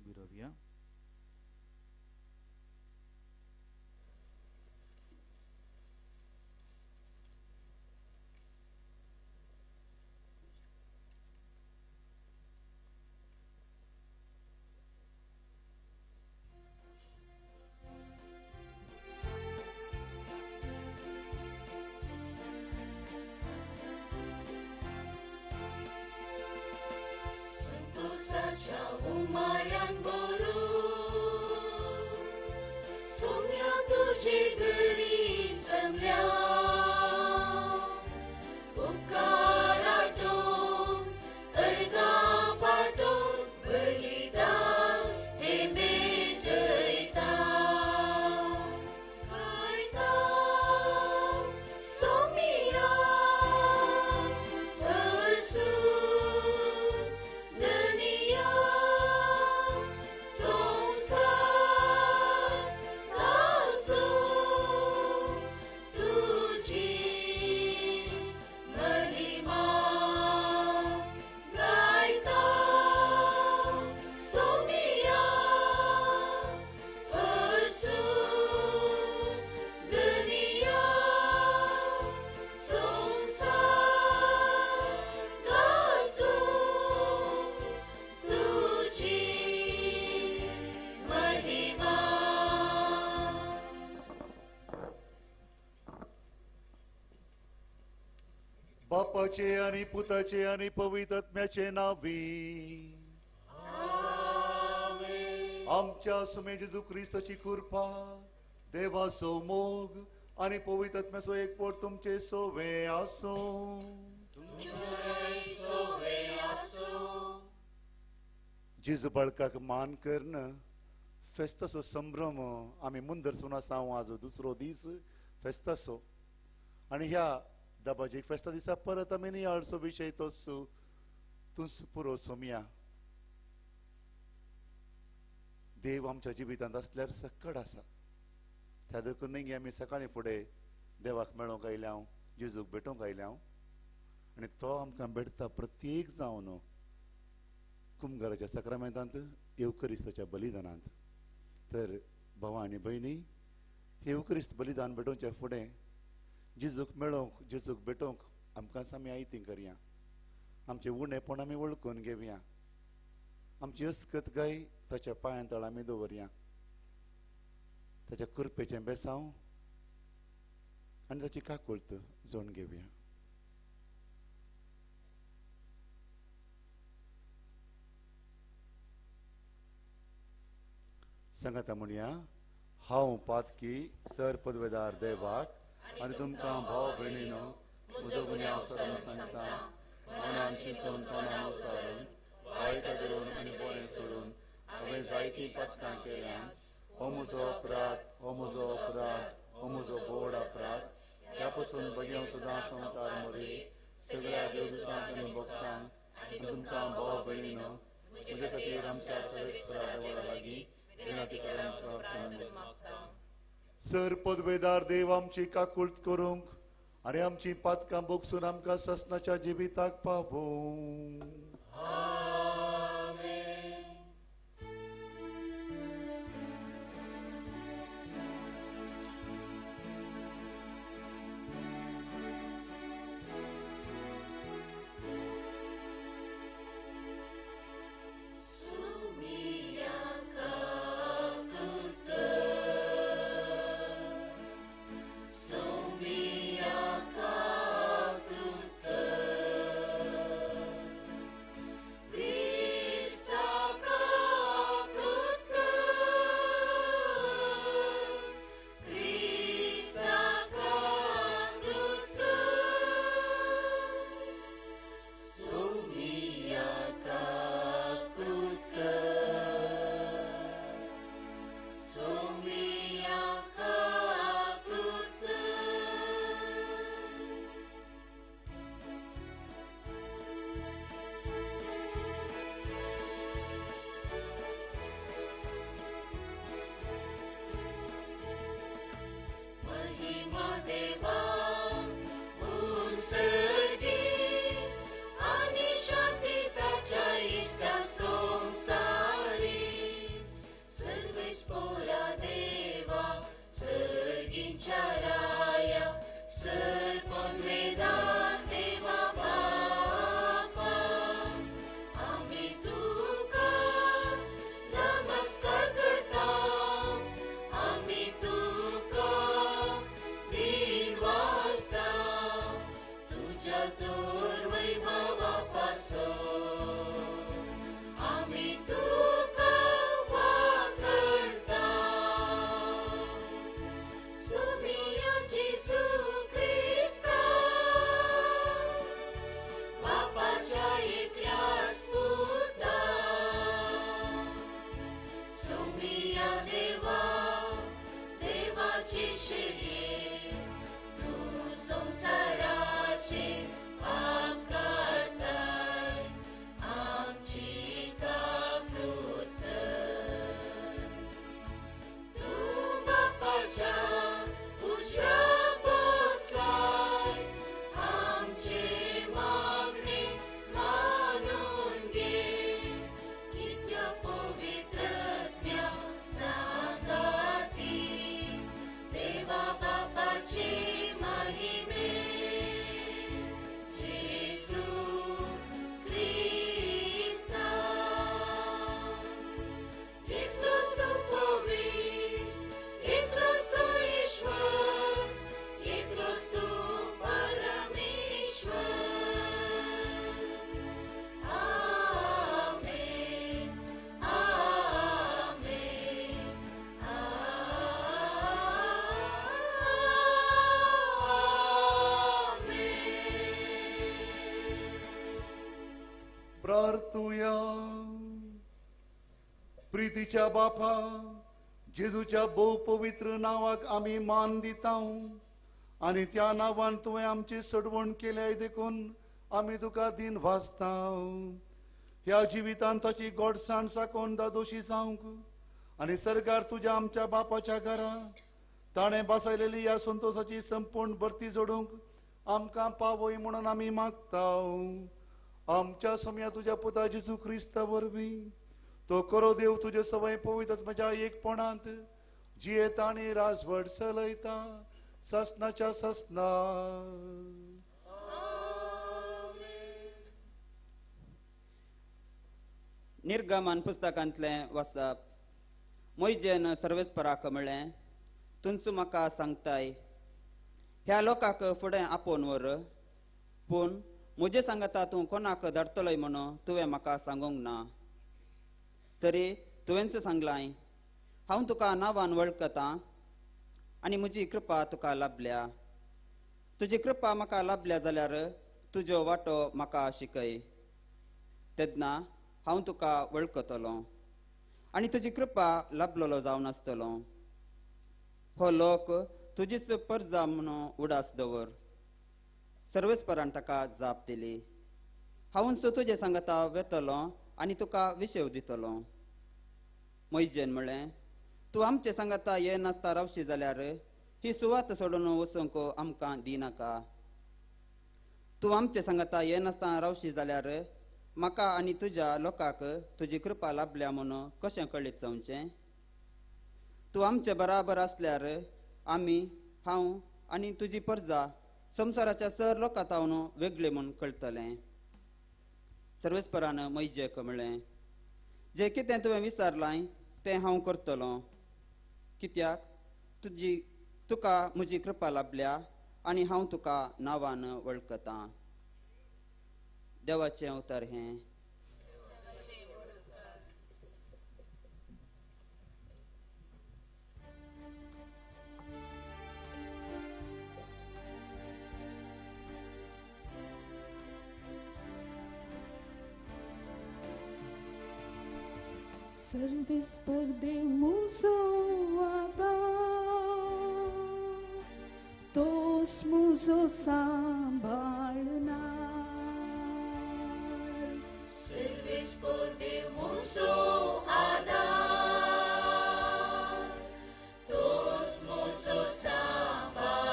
उबी रावया. बापाचे आणि पुताचे आणि पवित्र आत्म्याचे नावी आमच्या सुमे जेजू क्रिस्ताची कृपा, देवाचो मोग आणि पवित्र आत्म्याचो एकवट तुमचे सोवे आसूं. जेजू बाळकाक मान करून फेस्ताचो संभ्रम आमी मुंदरसून आसा. आज दुसरो दीस फेस्ताचो आनी ह्या दबाजीक फेस्ता दिसा परत आमी नियाळचो विशय तोच तूंच पुरो सोमया. देव आमच्या जिवितांत आसल्यार सक्कड आसा. त्या देखून न्ही आमी सकाळीं फुडें देवाक मेळोंक आयल्या, जेजूक भेटोवंक आयल्या आनी तो आमकां भेटता प्रत्येक जावन कुमगाराच्या साक्रामेंतांत, येवकरिस्ताच्या बलिदानांत. तर भावा आनी भयणी, येवकरिस्त बलिदान भेटोवच्या फुडें जेजूक मेळोवंक, जेजूक भेटोवंक आमकां आमी आयती करया. आमचें उणेपण आमी वळखून घेवया. आमची अस्कत गाय ताच्या पांयां तळ आमी दवरया. ताच्या कृपेचें बेसांव आनी ताची काकुळत जोड घेवया. सांगाता म्हणया, हांव पातकी सर पदवेदार देवाक आनी तुमकां भाव भयणीनो म्हजो गुन्यांव सरून सांगता, मनान चिंतून तोंडान उच्चारून वायट करून आनी बरें सोडून हांवें जायतीं पातकां केल्यां. हो म्हजो अपराध, हो म्हजो अपराध, हो म्हजो बोड अपराध. ह्या पसून भगेंव सदां संवसार मोरी सगळ्या देवदूतांक आनी भक्तांक आनी तुमकां भाव भयणीनो म्हजे खातीर आमच्या सर्वेस्परा देवा लागीं विनंती करूंक प्रार्थना मागता. सर पदवेदार देव आमची काकुळट करूंक आनी आमची पातकां भोगसून आमकां ससनाच्या जिविताक पावोवं. Somiya. प्रार्थुया. प्रितीच्या बापा, जेजूच्या भोव पवित्र नांवाक आमी मान दिता आनी त्या नांवान तुवें आमची सडवण केल्या देखून आमी तुका दिन वाचता. ह्या जिवितान ताची गोडसाण साकोन दादोशी जावंक आनी सरकार तुज्या आमच्या बापाच्या घरा ताणें बसयलेली ह्या संतोशाची संपूर्ण भरती जोडूंक आमकां पावय म्हणून आमी मागता. आमच्या सोम्या तुज्या पुता जेजू क्रिस्ता वरवीं तो करो देव तुजे सवय पवित्र म्हज्या एकपणांत जियेता आनी राजवट चलयता ससनाच्या ससना. निर्गमन पुस्तकांतलें वाचप. मोयजेन सर्वेस्पराक म्हळें, तुमचो म्हाका सांगताय ह्या लोकांक फुडें आपोवन व्हर, पूण म्हजे सांगता तूं कोणाक धाडटलोय म्हणून तुवें म्हाका सांगूंक ना. तरी तुवेंच सांगलाय, हांव तुका नांवान वळखतां आनी म्हजी कृपा तुका लाभल्या. तुजी कृपा म्हाका लाभल्या जाल्यार तुज्यो वाटो म्हाका शिकय, तेन्ना हांव तुका वळखतलो आनी तुजी कृपा लाभलेलो जावन आसतलो. हो लोक तुजीच परजा म्हणून उडास दवर. सर्वेस्परान ताका जाप दिली, हांवूच तुजे सांगता वेतलो आनी तुका विशेव दितलो. मोयजेन म्हळें, तूं आमचे सांगता ये नासता रावशी जाल्यार ही सुवात सोडून वचूंक आमकां दिनाका. तूं आमचे सांगता ये नासता रावशी जाल्यार म्हाका आनी तुज्या लोकांक तुजी कृपा लाभल्या म्हणून कशें कळीत जावचें? तूं आमचे बराबर आसल्यार आमी, हांव आनी तुजी परजा संवसाराच्या सर लोकां तावन वेगळे म्हूण कळटलें. सर्वेस्परान मोयजेक म्हळें, जें कितें तुवें विचारलां तें हांव करतलो, कित्याक तुजी तुका म्हजी कृपा लाभल्या आनी हांव तुका नांवान वळखतां. देवाचें उतर हें. सर्विस पर दे मुझो आदार, तोस मुझो सांभाळणार. सर्विस पर दे मुझो आदार, तोस मुझो सांभाळणार.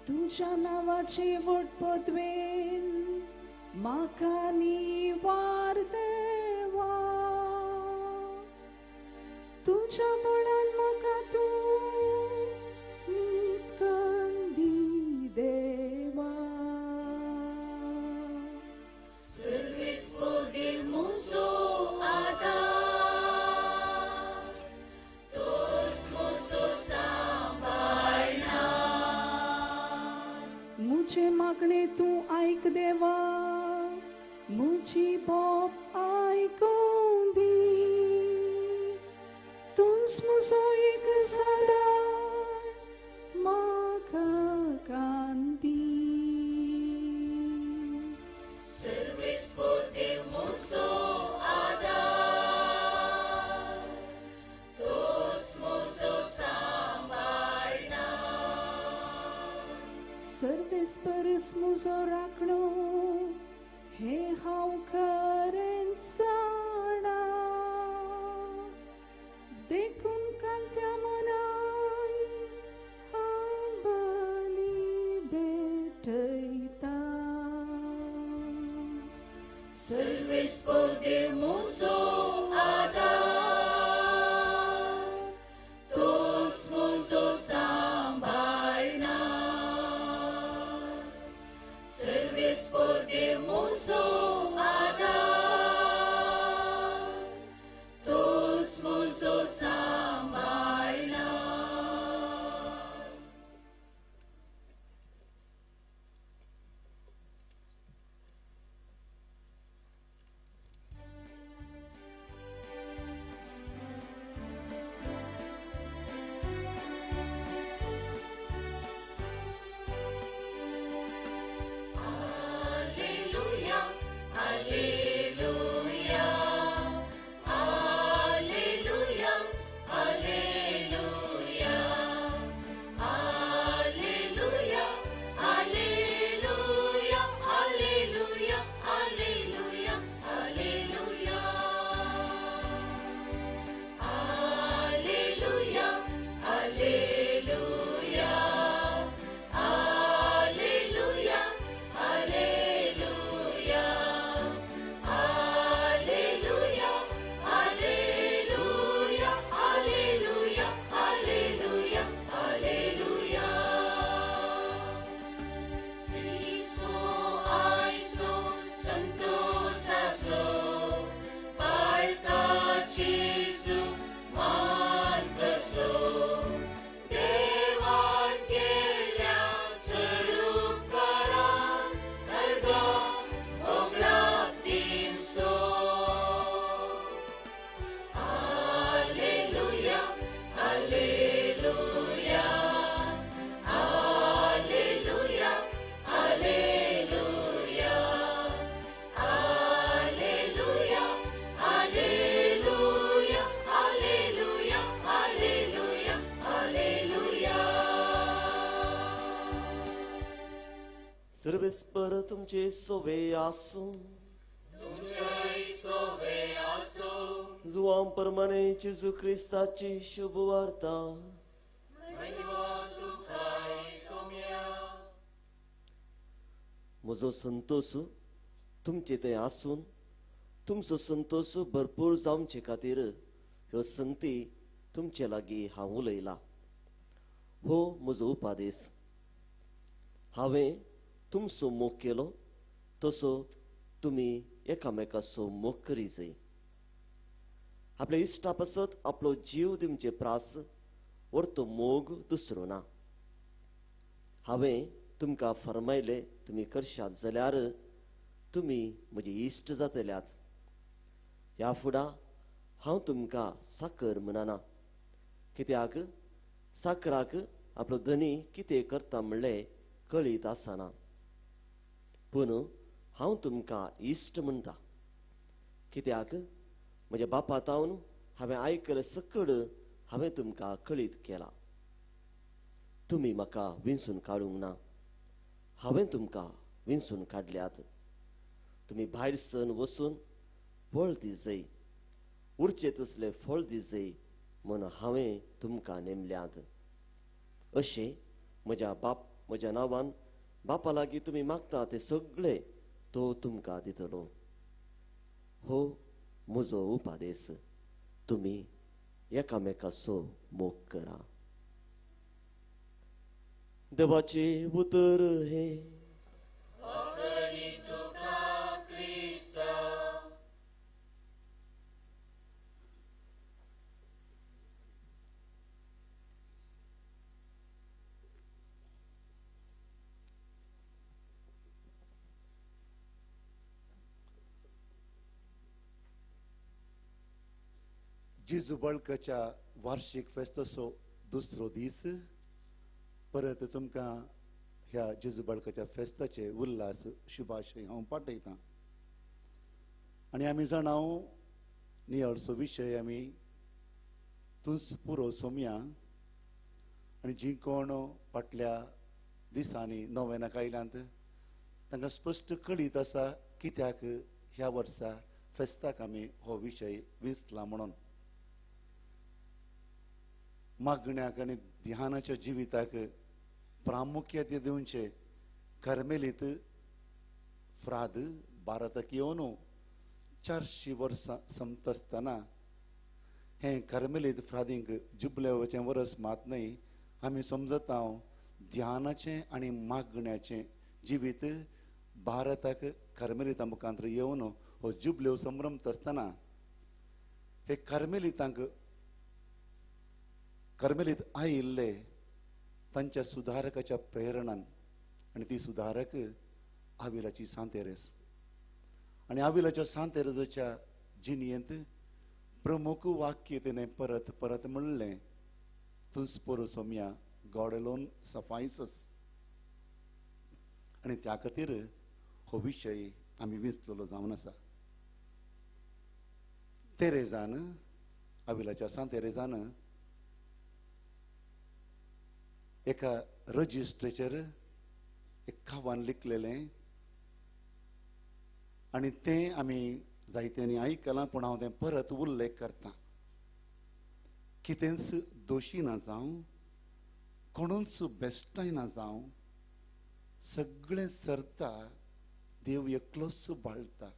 तुझ्या नावाची वट पदवेन म्हाका निवार देवा, तुझ्या बळान म्हाका तूं नीत कंदी देवा. सर्विस पोदे मुजो आदार, तोस मुजो सांबाळणार. मुझे मागणे तूं आयक देवा, मुझी बोप आयकूं दी. तूंच मुजो एक सादार म्हाका कांती. सर्विस पोदे मुजो आदार, तोस मुजो सांबाळणार. सर्विस परस मुजो राखणो हे हांव खरेंच जाणा, देखून कांत्या मनान हांव बली भेटयता. सर्विस पोदे मुजो आदार, तोस मुजो सांबाळणार. सर्विस पोदे मुजो आदार, तोस मुजो सांबाळणार. Alleluia. सर्वेस्पर तुमचे सोवे आसूं. जुवां प्रमाणे जेजू क्रिस्ताची शुभ वार्ता. म्हजो संतोष तुमचे थंय आसून तुमचो संतोष भरपूर जावचे खातीर ह्यो संगती तुमचे लागीं हांव उलयलां. हो म्हजो उपादेश. हांवें तुमचो मोग केलो तसो तुमी एकामेकाचो मोग करी जाय. आपल्या इश्टा पासत आपलो जीव दिवचे प्रास वरतो मोग दुसरो ना. हांवें तुमकां फरमायले तुमी करशात जाल्यार तुमी म्हजे इश्ट जातल्यात. ह्या फुडा हांव तुमकां साकर म्हणना, कित्याक साकराक आपलो धनी कितें करता म्हणलें कळीत आसना. पूण हांव तुमकां इश्ट म्हणटा, कित्याक म्हज्या बापा तावन हांवें आयकलें सकड हांवें तुमकां कळीत केलां. तुमी म्हाका विंचून काडूंक ना, हांवें तुमकां विंचून काडल्यात. तुमी भायर सन वचून फळ दिजय, उरचे तसले फळ दिजय म्हूण हांवें तुमकां नेमल्यात. अशें म्हज्या बाप म्हज्या नांवान बापा लागीं तुमी मागता ते सगळे तो तुमकां दितलो. हो म्हजो उपादेश, तुमी एकामेकाचो मोग करा. देवाचें उतर हें. जेजू बळकाच्या वार्षिक फेस्ताचो दुसरो दीस. परत तुमकां ह्या जेजू बळकाच्या फेस्ताचे उल्हास शुभाशय हांव पाठयतां. आनी आमी जाणां नियाळचो विशय आमी तूंच पुरो सोमया. आनी जी कोण फाटल्या दिसांनी नोवेनाक आयल्यांत तांकां स्पश्ट कळीत आसा कित्याक ह्या वर्सा फेस्ताक आमी हो विशय विंचला म्हणून. मागण्याक आनी ध्यानाच्या जिविताक प्रामुख्य दिवचे कार्मेलीत फ्राद भारताक येवन 400 वर्सां संपता आसतना हें कार्मेलीत फ्रादींक जुबलेवचें वरस मात न्हय, आमी समजता ध्यानाचें आनी मागण्याचें जिवीत भारताक कार्मेलिता मुखांत येवन हो जुबलेव संभ्रमता आसतना हे कार्मेलितांक कार्मेलीत आयिल्ले तांच्या सुधारकाच्या प्रेरणान, आनी ती सुधारक आविलाची सांत तेरेस. आनी आविलाच्या सांत तेरेसाच्या जिणेंत प्रमुख वाक्य तिणें परत परत म्हणलें, तूंच पुरो सोमया, गॉड एलोन सफायसस. आनी त्या खातीर हो विशय आमी विंचलेलो जावन आसा. तेरेजान, आविलाच्या सांत तेरेजान एका रजिस्ट्रेचेर एक खावान लिखलेलें आनी तें आमी जायत्यांनी आयकलां, पूण हांव तें परत उल्लेख करतां. कितेंच दोशी ना जावं, कोणूच बेश्टाय ना जावं, सगळें सरता, देव एकलोच बाळटा,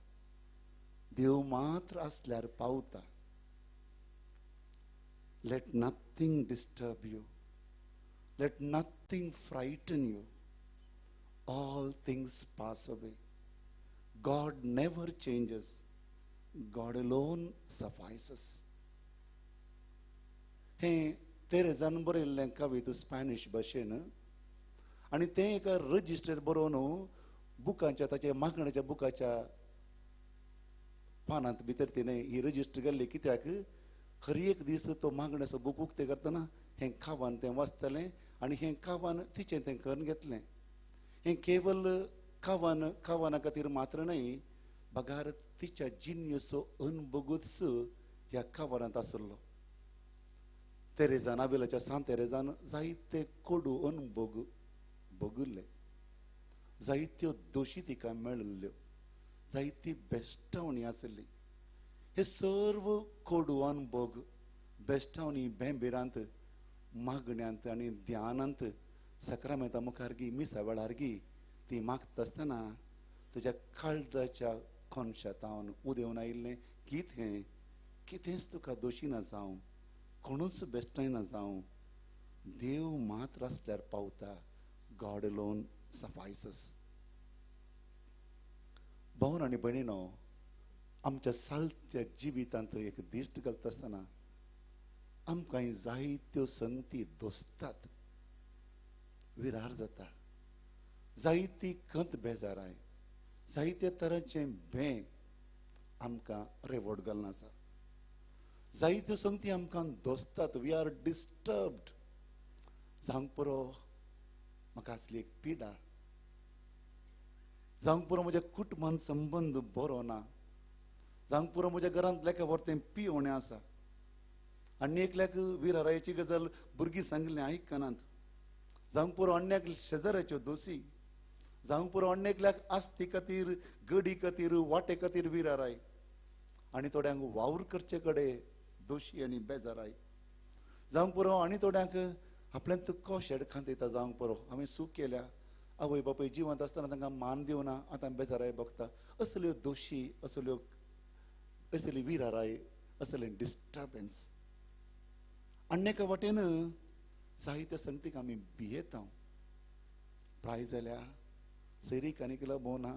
देव मात्र आसल्यार पावता. Let nothing disturb you, let nothing frighten you. All things pass away. God never changes. God alone suffices. हें तेरेजान बरयल्लें कवित स्पॅनिश भाशेन, आनी तें एका रजिस्टर बरोवन बुकांच्या ताच्या मागण्याच्या बुकाच्या पानांत भितर तिणें ही रजिस्टर केल्ली. कित्याक हर एक दीस तो मागण्याचो बूक उक्तें करतना हें खावान तें वाचतलें आनी हें खावान तिचें तें करून घेतलें. हें केवल खावान खावाना खातीर मात्र न्हय, बगार तिच्या जिणेचो अनुभवूच ह्या खावानांत आसलो. तेरेजान, आबेलाच्या सांत तेरेजान जायते कोडू अनुभव भोगिल्ले. जायत्यो दोशी तिका मेळिल्ल्यो, जायती बेश्टावणी आसली. हे सर्व कोडू अनभोग बेश्टावणी बेंबिरांत मागण्यांत आनी ध्यानांत सक्रामेंता मुखार गी मिसा वेळार गी ती मागता आसतना तुज्या काळजाच्या कोनशांत उदेवन आयिल्लें गीत हें. कितेंच तुका दोशी ना जावं, कोणूच बेश्टाय ना जावं, देव मात्र आसल्यार पावता. गॉड अलोन सफायसस. भावन आनी भयणीनो, आमच्या सालत्या जिवितांत एक दिश्ट घालता आसतना आमकां जायत्यो संगती दोसतात, विरार जाता, जायती खंत बेजाराय, जायत्या तरांचें भें आमकां रेवोट घालना आसा. जायत्यो संगती आमकां दोसतात. We are disturbed. जावंक पुरो म्हाका आसली एक पिडा, जावंक पुरो म्हज्या कुटुंबान संबंद बरो ना, जावंक पुरो म्हज्या घरांत लेखा व्हरतें पियोणें आसा. आनी एकल्याक विरारायची गजाल भुरगीं सांगिल्लें आयकनात. जावंक पुरो अन्याक शेजाऱ्याच्यो दोशी, जावंक पुरो अन्य एकल्याक आस्ती खातीर, गडी खातीर, वाटे खातीर विराराय, आनी थोड्यांक वावर करचे कडेन दोशी आनी बेजाराय. जावंक पुरो आनी थोड्यांक आपल्यान तुका शेड खांदयता. जावंक पुरो हांवें चूक केल्या, आवय बापूय जिवंत आसतना तांकां मान दिवना, आतां बेजाराय भोगता. असल्यो दोशी, असल्यो असली विराराय, असलें डिस्टर्बन्स. आनी एका वाटेन साहित्य संगतीक आमी भियेता. प्राय जाल्या सैरीक आनी भोवना,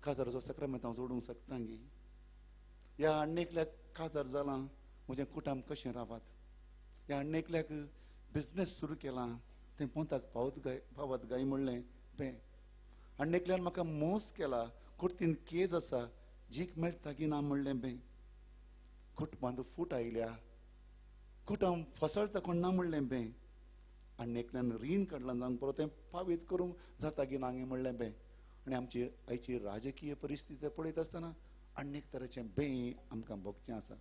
काजाराचो सक्रामेंत हांव जोडूंक शकता गी, ह्या आनी एकल्याक काजार जालां म्हजें कुटुंब कशें रावात, ह्या आनी एकल्याक बिजनेस सुरू केलां तें पोंताक पावत गाय पावत गाय म्हणलें पें, आनी एकल्यान म्हाका मोस केला, कुर्तीन केज आसा जीक मेळटा की ना म्हणलें बें, कुटुंबांत फूट आयल्या, कुटुंब फसळता कोण ना म्हणलें बें, आनी एकल्यान रीण काडलां जावंक पुरो तें पावीत करूंक जाता की ना म्हणलें बें. आनी आमची आयची राजकीय परिस्थिती पळयत आसतना आनी एक तरेचें बें आमकां भोगचें आसा.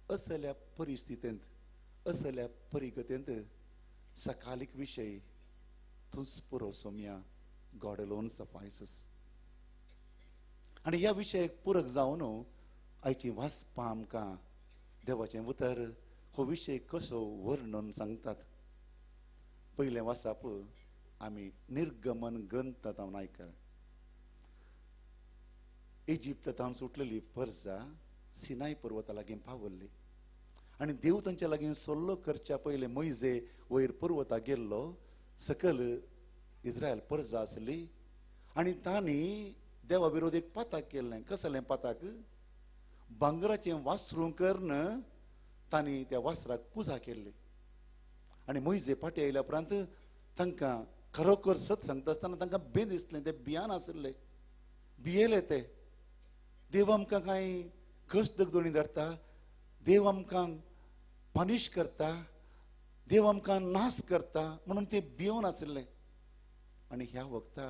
असल्या परिस्थितींत, असल्या परिगतेंत सकालीक विशय तूंच पुरो सोमया. गॉड अलोन सफायसस. आनी ह्या विशयाक पूरक जावन आयची वाचपां आमकां देवाचें उतर हो विशय कसो वर्णन सांगतात. पयलें वाचप आमी निर्गमन ग्रंथांत आयकलें. इजिप्तांत सुटलेली परजा सिनाय पर्वता लागीं पावल्ली आनी देव तांच्या लागीं सल्लो करच्या पयलें मोयजे वयर पर्वता गेल्लो. सकल इस्रायल परजा आसली आनी तांणी देवा विरोध एक पाताक केल्लें. कसलें पाताक? भांगराचें वासरूं करून तांणी त्या वासराक पुजा केल्ली. आनी मोयजे फाटी आयल्या उपरांत तांकां खरोखर सत सांगता आसतना तांकां बें दिसलें. ते भियान आशिल्ले, भियेले ते. देव आमकां कांय कश्ट दगदोणी धाडटा, देव आमकां पनिश करता, देव आमकां नाश करता म्हणून ते भियोन आशिल्ले. आनी ह्या वखता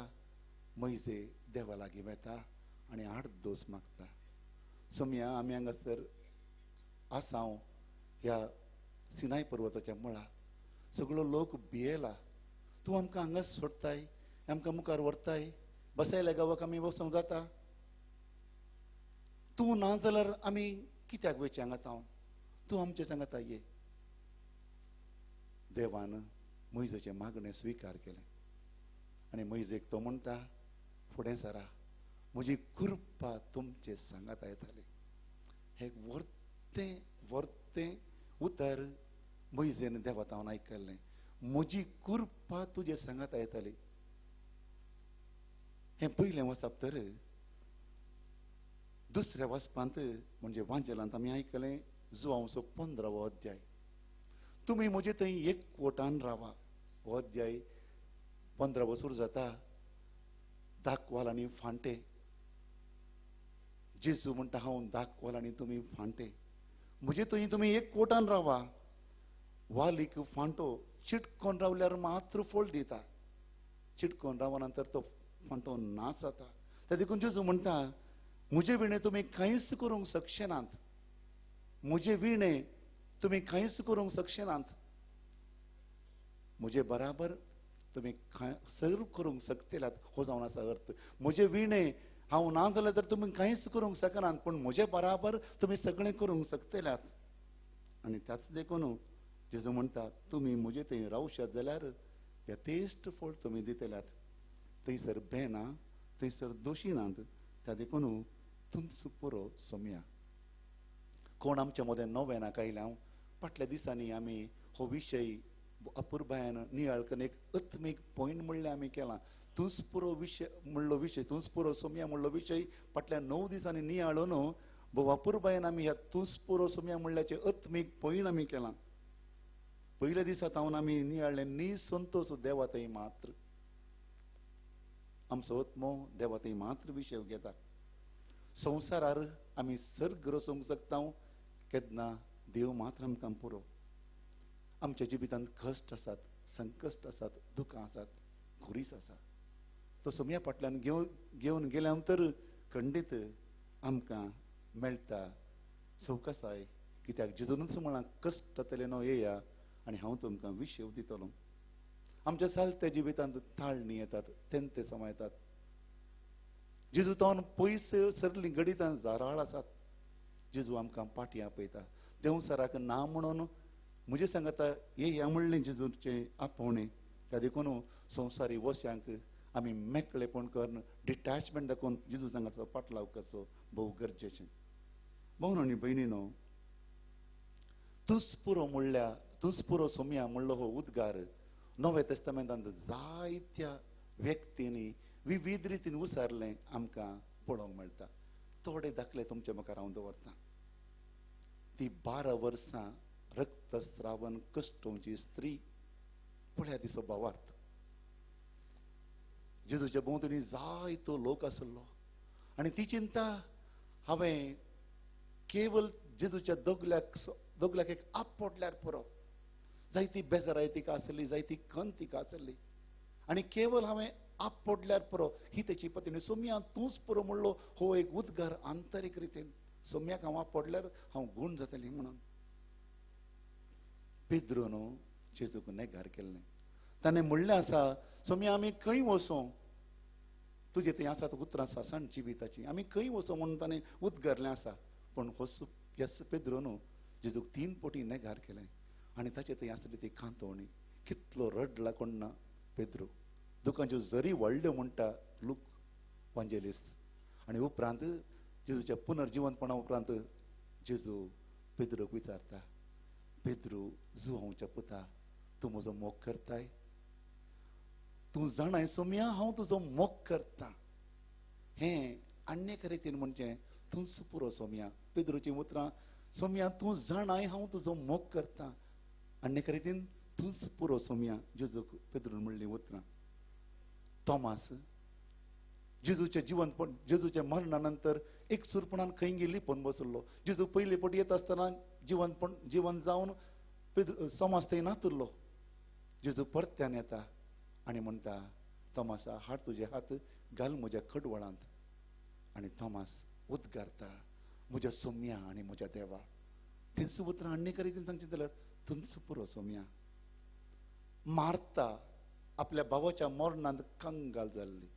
मोयजे देवा लागीं वेता आनी आठ दोस मागता. सोमया आमी हांगासर आसाव ह्या सिनाय पर्वताच्या मुळा, सगळो लोक भियेला, तूं आमकां हांगा सोडटाय, आमकां मुखार व्हरताय, बसायल्या गांवाक आमी वचोंक जाता, तूं ना जाल्यार आमी कित्याक वयचें हांगा तावन, तूं आमचें सांगता ये. देवान मोयजेचें मागणें स्विकार केलें आनी मोयजेक तो म्हणटा, फुडें सरा, म्हजी कृपा तुमचे सांगात येताली. हें वर्तें वर्तें उतर मोयजेन देवा तावन आयकल्लें. म्हजी कृपा तुजे सांगात येताली. हें पयलें वाचप. तर दुसऱ्या वाचपांत म्हणजे वांजेलांत आमी आयकलें जुवांवचो 15वो अध्याय. तुमी म्हजे थंय एकवटान रावा. हो अध्याय 15वो सुरू जाता दाखवाल आनी फांटे. जेजू म्हणटा हांव दाखवाल आनी तुमी फांटे, म्हजे थंय तुमी एकवटान रावा. वालीक फांटो चिटकोन रावल्यार मात्र फळ दिता, चिटकोन रावा नंतर तो फांटो नाच जाता. ते देखून जेजू म्हणटा म्हजे विणे तुमी कांयच करूंक शकचे नात, म्हजे विणे तुमी कांयच करूंक शकचे नात, म्हजे बराबर तुमी सर्व करूंक शकतल्यात हो जावन आसा अर्थ. म्हजे विणे हांव ना जाल्यार तर तुमी कांयच करूंक शकनात, पूण म्हजे बराबर तुमी सगळें करूंक शकतल्यात. आनी त्याच देखून जेजू म्हणटा तुमी म्हजे थंय रावशात जाल्यार यथेश्ट फळ तुमी दितल्यात. थंयसर बेना, थंयसर दोशी नात, त्या देखून तुमचो पुरो सोमया. कोण आमच्या मदें नवें नाका आयल्या. फाटल्या दिसांनी आमी हो विशय अपुरबायान नियाळ करून एक आत्मीक पॉयंट म्हणलें आमी केलां. तूंच पुरो विशय म्हणलो विशय, तूंच पुरो सोमया म्हणलो विशय फाटल्या 9 दिसांनी नियाळून भोव अपुरबायान आमी ह्या तूंच पुरो सोमया म्हणल्याचें आत्मीक पॉयंट आमी केलां. पयल्या दिसा तावन आमी नियाळ्ळें निसंतोष देवा थंय मात्र, आमचो आत्मो देवा थंय मात्र विशय घेता. संवसारार आमी सर्ग रचोवंक शकता केन्ना देव मात्र आमकां पुरो. आमच्या जिवितांत कश्ट आसात, संकश्ट आसात, दुकां आसात, खुरीस आसा. तो सोमया फाटल्यान घेवन गेल्या तर खंडीत आमकां मेळटा सवकासाय. कित्याक जेजूनच म्हळां कश्ट जातले न्हू येया आनी हांव तुमकां विशेव दितलो. आमच्या सालत्या जिवितांत ताळणी येतात, तेंते समायतात. जेजू तावन पयस सरलीं गडितां जाराळ आसात. जेजू आमकां पाटी आपयता. देंवसाराक ना म्हणून म्हजे सांगता येया म्हणलें जेजूचें आपोवणें. त्या देखून संवसारी वस्यांक आमी मेकळेपण करून डिटॅचमेंट दाखोवन जेजू सांगाचो पाटलाव करचो भोव गरजेचें. भाव आनी भयणीनो, तूंच पुरो म्हणल्या, तूंच पुरो सोमया म्हणलो हो उद्गार नव्या तेस्तामेंतांत जायत्या व्यक्तींनी विविध रितीन उसारलें आमकां पळोवंक मेळटा. थोडे दाखले तुमच्या मुखार हांव दवरतां. ती 12 वर्सां रक्तस्रावन कश्टोवची स्त्री पळया तिचो भावार्थ. जेजूच्या भोंवतणी जायतो लोक आसलो आनी ती चिंता हांवें केवल जेजूच्या दोगल्याक एक आपपोडल्यार पुरो. जायती बेजाराय तिका आसली, जायती खंत तिका आसली आनी केवल हांवें आपपोडल्यार पुरो ही तेची पत्नी. सोमया तूंच पुरो म्हणलो हो एक उद्गार आंतरीक रितीन. सोमयाक हांव आपपोडल्यार हांव गूण जातली म्हणून. पेद्रो न्हू जेजूक नेगार केल्लें. ताणें म्हणलें आसा सोमया आमी खंय वचों, तुजें थंय आसात उतरां सासण जिविताची, आमी खंय वचों म्हणून ताणें उद्गारलें आसा. पूण हो यस पेद्रो न्हू जेजूक 3 पटी नेगार केलें आनी ताचे थंय आसली ती कांतोवणी. कितलो रडला कोण ना पेद्रो, दुकांच्यो जरी व्हडल्यो म्हणटा लूक वांजेलिस्त. आनी उपरांत जेजूच्या पुनर्जिवंतपणा उपरांत जेजू पेद्रोक विचारता, पेद्रो जुवांवच्या पुता, तूं म्हजो मोग करताय? तूं जाणाय सोमया हांव तुजो मोग करता. हें आन्य रितीन म्हणचें तूंच पुरो सोमया. पेद्रोचीं उतरां सोमया तूं जाणाय हांव तुजो मोग करता, आन्य रितीन तूंच पुरो सोमया जेजूक पेद्रोन म्हणलीं उतरां. तोमास जेजूचें जिवनपण, जेजूच्या मरणा नंतर एक सुरपणान खंय गेली लिपून बसलो. जेजू पयले पटी येता आसतना जिवनपण जिवन जावन तोमास थंय नातुरलो. जेजू परत्यान येता आनी म्हणटा तोमासा हाड तुजे हात घाल म्हज्या खडवळांत. आनी तोमास उद्गारता म्हज्या सोमया आनी म्हज्या देवा. तीच उतरां आनी रितीन सांगचें जाल्यार तूंच पुरो सोमया. मार्ता आपल्या भावाच्या मरणांत कंगाल जाल्ली.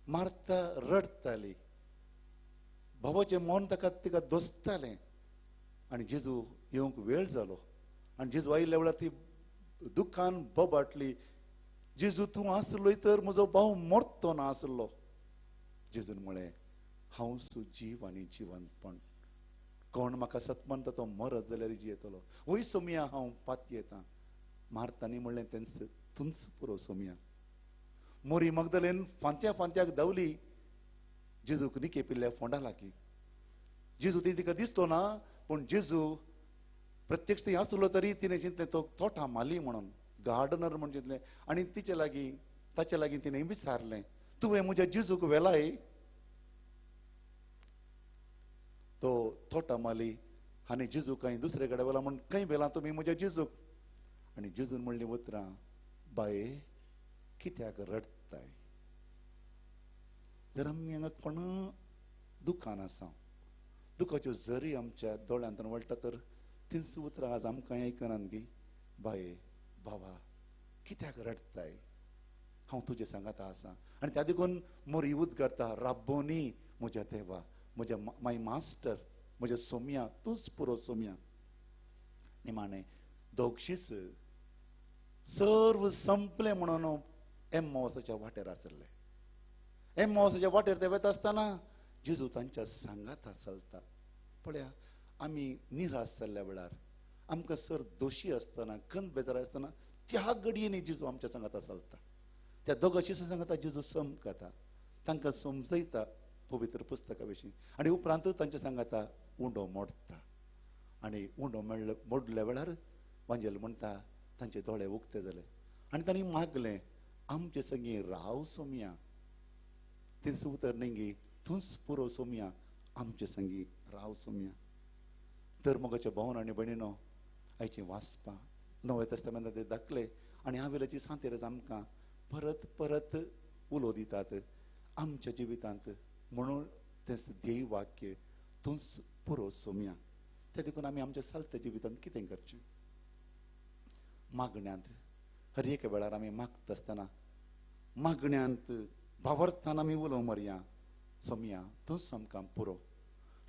मार्ता रडटाली, भावाचें मरण ताका तिका दोसतालें. आनी जेजू येवंक वेळ जालो आनी जेजू आयिल्ल्या वेळार ती दुख्खान बोबाटली, जेजू तूं आसलोय तर म्हजो भाव मरतो ना आसलो. जेजून म्हळें हांव सुजीव आनी जिवंतपण, कोण म्हाका सत मानता तो मरत जाल्यार जियेतलो. वय सोमया हांव पातयेतां. मार्तानी म्हणलें तेंच तूंच पुरो सोमया. मोरी मगदलेन फांत्या फांत्याक धांवली जेजूक निकेपिल्ल्या फोंडा लागीं. जेजू ती तिका दिसलो ना, पूण जेजू प्रत्यक्ष थंय आसलो तरी तिणें चिंतलें तो तोटा माली म्हणून, गार्डनर म्हण चिंतलें. आनी तिचे लागीं ताचे लागीं तिणें विचारलें तुवें म्हज्या जेजूक वेलाय? तो तोटा माली आनी जेजूक कांय दुसरे कडेन वेला म्हण खंय वेला तुमी म्हज्या जेजूक? आनी जेजून म्हणलीं उतरां, बाये कित्याक रडटाय? जर आमी हांगा कोणा दुकान आसा, दुखाच्यो जरी आमच्या दोळ्यांतल्यान वळटा तर तीच उतरां आज आमकां आयकनात गी, बाये बाबा कित्याक रडटाय? हांव तुजें सांगाता आसा. आनी त्या देखून मोरी उद्गारता, राब्बोनी म्हज्या देवा, म्हज्या माय मास्टर, म्हज्या सोम्या, तूंच पुरो सोम्या. निमाणें दोगशीच सर्व संपलें म्हणून एम्मावसाच्या वाटेर आसले. एम्मावसाच्या वाटेर ते वता आसतना जेजू तांच्या सांगाता चलता. पळया, आमी निराश जाल्ल्या वेळार, आमकां सर दोशी आसतना, खंत बेजार आसतना, त्या घडयेनी जेजू आमच्या सांगाता चलता. त्या दोगांशी सांगाता जेजू समकता, तांकां समजयता पवित्र पुस्तका विशीं, आनी उपरांत तांच्या सांगाता उंडो मोडटा. आनी उंडो मोडल्या वेळार वांजेल म्हणटा तांचे दोळे उक्ते जाले आनी तांणी मागलें, आमचे संगी राव सोम्या. तेच उतर न्ही, तूंच पुरो सोम्या, आमचे संगी राव सोम्या. तर मोगाच्या भावन आनी भयणीनो, आयचीं वाचपां नव्या तेस्तामेंतांत ते दाखले आनी हावेलाची सांतेरच आमकां परत परत उलो दितात आमच्या जिवितांत. म्हणून तें ध्येय वाक्य, तूंच पुरो सोम्या. त्या देखून आमी आमच्या सालत्या जिवितांत कितें करचें? मागण्यांत हर एका वेळार आमी मागता आसतना मागण्यांत भावार्थान आमी उलोवंक मारया, सोम्या तूंच आमकां पुरो.